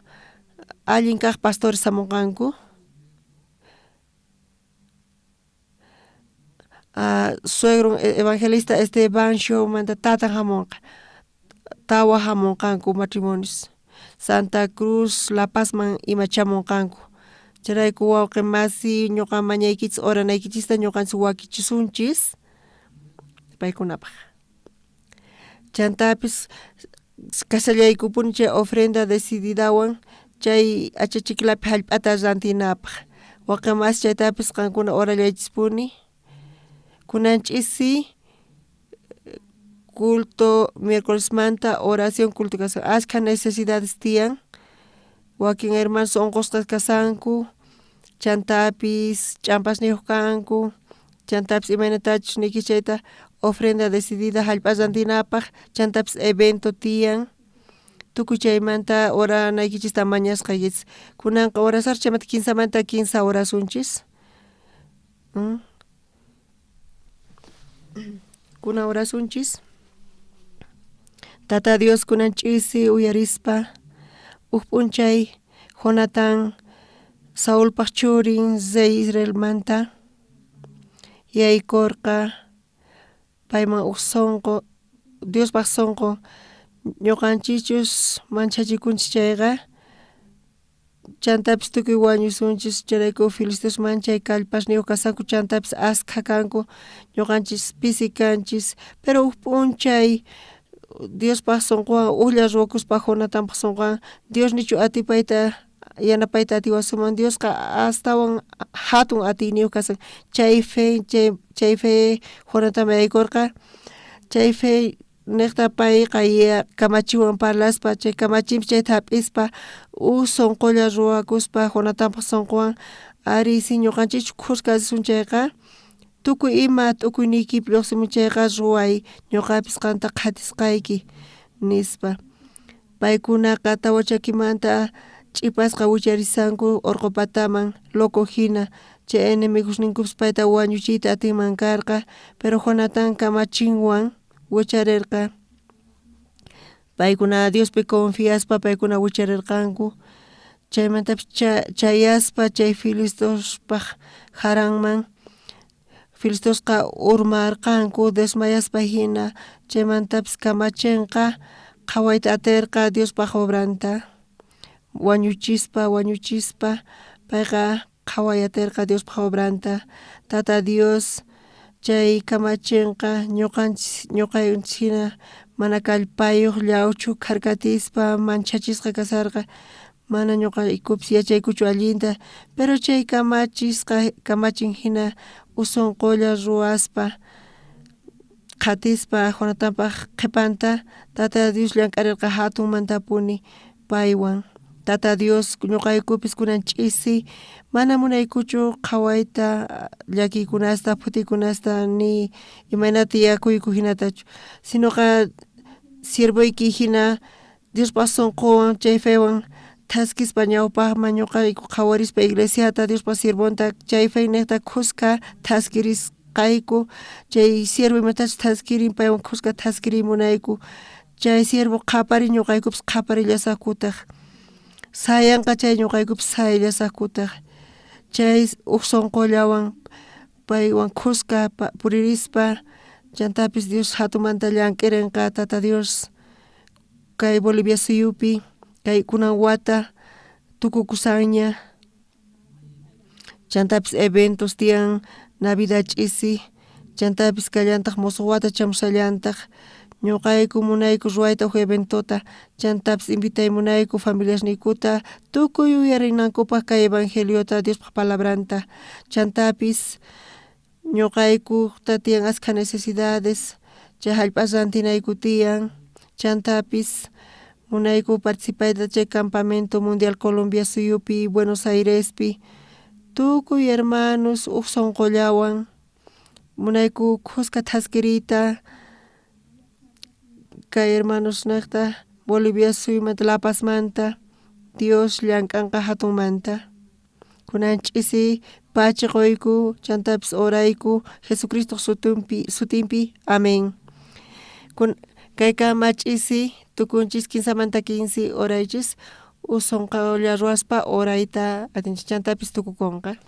allin kaq pastores jamonqanku suegron evangelista Esteban Showmanta tatan jamonqa tawa jamonqanku matrimonios Santa Cruz La Pazman ima chamonqanku chayrayku wawqi masi ñuqa mañaykichis oranaykichista ñuqanchis wakichisunchis paykunapaj chantapis kashallaykupuni chay ofrenda decididawan chay achachiklapi jallp'ata rantinapaj wawqi masi chaytapis qankuna orallaychispuni kunan ch'isi culto miércolesmanta oración culto kashan askha necesidades tiyan wakin hermanos unqusqas kasanku chantapis ch'ampasniyuq kanku chantapis imaynatachus niykichis chayta ofrenda decidida jallp'a rantinapaj chantapis evento tiyan tukuy chaymanta oranaykichista mañasqaykichis kunanqa orasar chaymanta kinsamanta kinsa orasunchis kunan orasunchis Tata Dios kunan ch'isi uyarispa uj p'unchay Jonatán Saulpaj churin rey Israelmanta yaykorqa payman uj sonqo Diospaj sonqo ñuqanchischus manchachikunchis chayqa chantapis tukuy wañusunchis chayrayku filisteos manchay kallpasniyuq kasanku chantapis askha kanku ñuqanchis pisi kanchis pero uj p'unchay Diospaj sonqowan ujlla ruwakuspa Jonatanpaj sonqowan Dios nichu atipayta yanapayta atiwasuman Diosqa astawan hatun atiyniyuq kasan chay fe chay fe Jonatanman yaykorqa chay fe niqta payqa kamachiwan parlaspa chay kamachinpis chayta jap'ispa uj sonqolla ruwakuspa Jonatanpaj sonqowan ari si ñuqanchikchu khuska risun chayqa tukuy ima t'ukuyniykipi lluqsimun chayqa ruway ñuqapis qanta qhatisqayki nispa paykunaqa tawa chakimanta ch'ipasqa wicharisanku orqo pataman loco hina chay enemigosninkupis payta wañuchiyta atinman karqa pero Jonatán kamachinwan wicharerqa paykuna Diospi confiaspa paykuna wicharerqanku chaymantapis chayaspa chay filisteospaj jaranman filisteosqa urmarqanku desmayaspa hina chaymantapis kamachinqa Qhawayta aterqa Diospaj obranta. Wañuchispa, wañuchispa payqa qhaway aterqa Diospaj obranta. Tata Dios chay kamachinqa ñuqanchis ñuqayunchis hina mana kallpayuq llawchu kharkatispa manchachisqa kasarqa mana ñuqaykupis yachaykuchu allinta pero chay kamachisqa kamachin hina usunqulla ruwaspa qhatispa Jonatanpaj qhipanta Tata Dios llank'arirqa hatunmantapuni paywan. Tata Dios ñuqaykupis kunan ch'isi mana munaykuchu qhawayta llakiykunasta phutiykunasta ni imaynata tiyakuyku hinatachu sinoqa siervoyki hina Diospaj sunquwan chay fewan thaskispa ñawpaqman ñuqayku qhawarispa iglesiata Diospaj siervonta chay feynejta khuska thaskirisqayku chay siervo imatachus thaskirin paywan khuska thaskiriy munayku chay siervo qhaparin ñuqaykupis qhaparillasaqkutaq sayanqa chay ñuqaykupis sayallasaqkutaq chay uj sunqullawan paywan khuska puririspa chantapis Dios hatunmanta llank'irinqa Tata Dios kay Bolivia suyupi kay kunan wata tukukusanña chantapis eventos tiyan Navidad ch'isi chantapis kallantaq musuq wata chamusallantaq ñuqayku munayku ruwayta uj eventota chantapis invitay munayku familiasniykuta tukuy uyarinankupaq kay evangeliota Diospaj palabranta chantapis ñuqaykuta tiyan askha necesidades chay jallp'a rantinayku tiyan chantapis munayku participayta chay campamento mundial Colombia suyupi Buenos Airespi tukuy hermanos uj sunqullawan munayku khuska thaskiriyta kay hermanos niqta Bolivia suyumanta La Pazmanta Dios llank'anqa hatunmanta kunan ch'isi pachi quyku chantapis orayku Jesucristoj sutinpi amén. Kaykama ch'isi tukunchis kinsamanta 15 oraychis usunqalla ruwaspa orayta atinchis chantapis tukukunqa.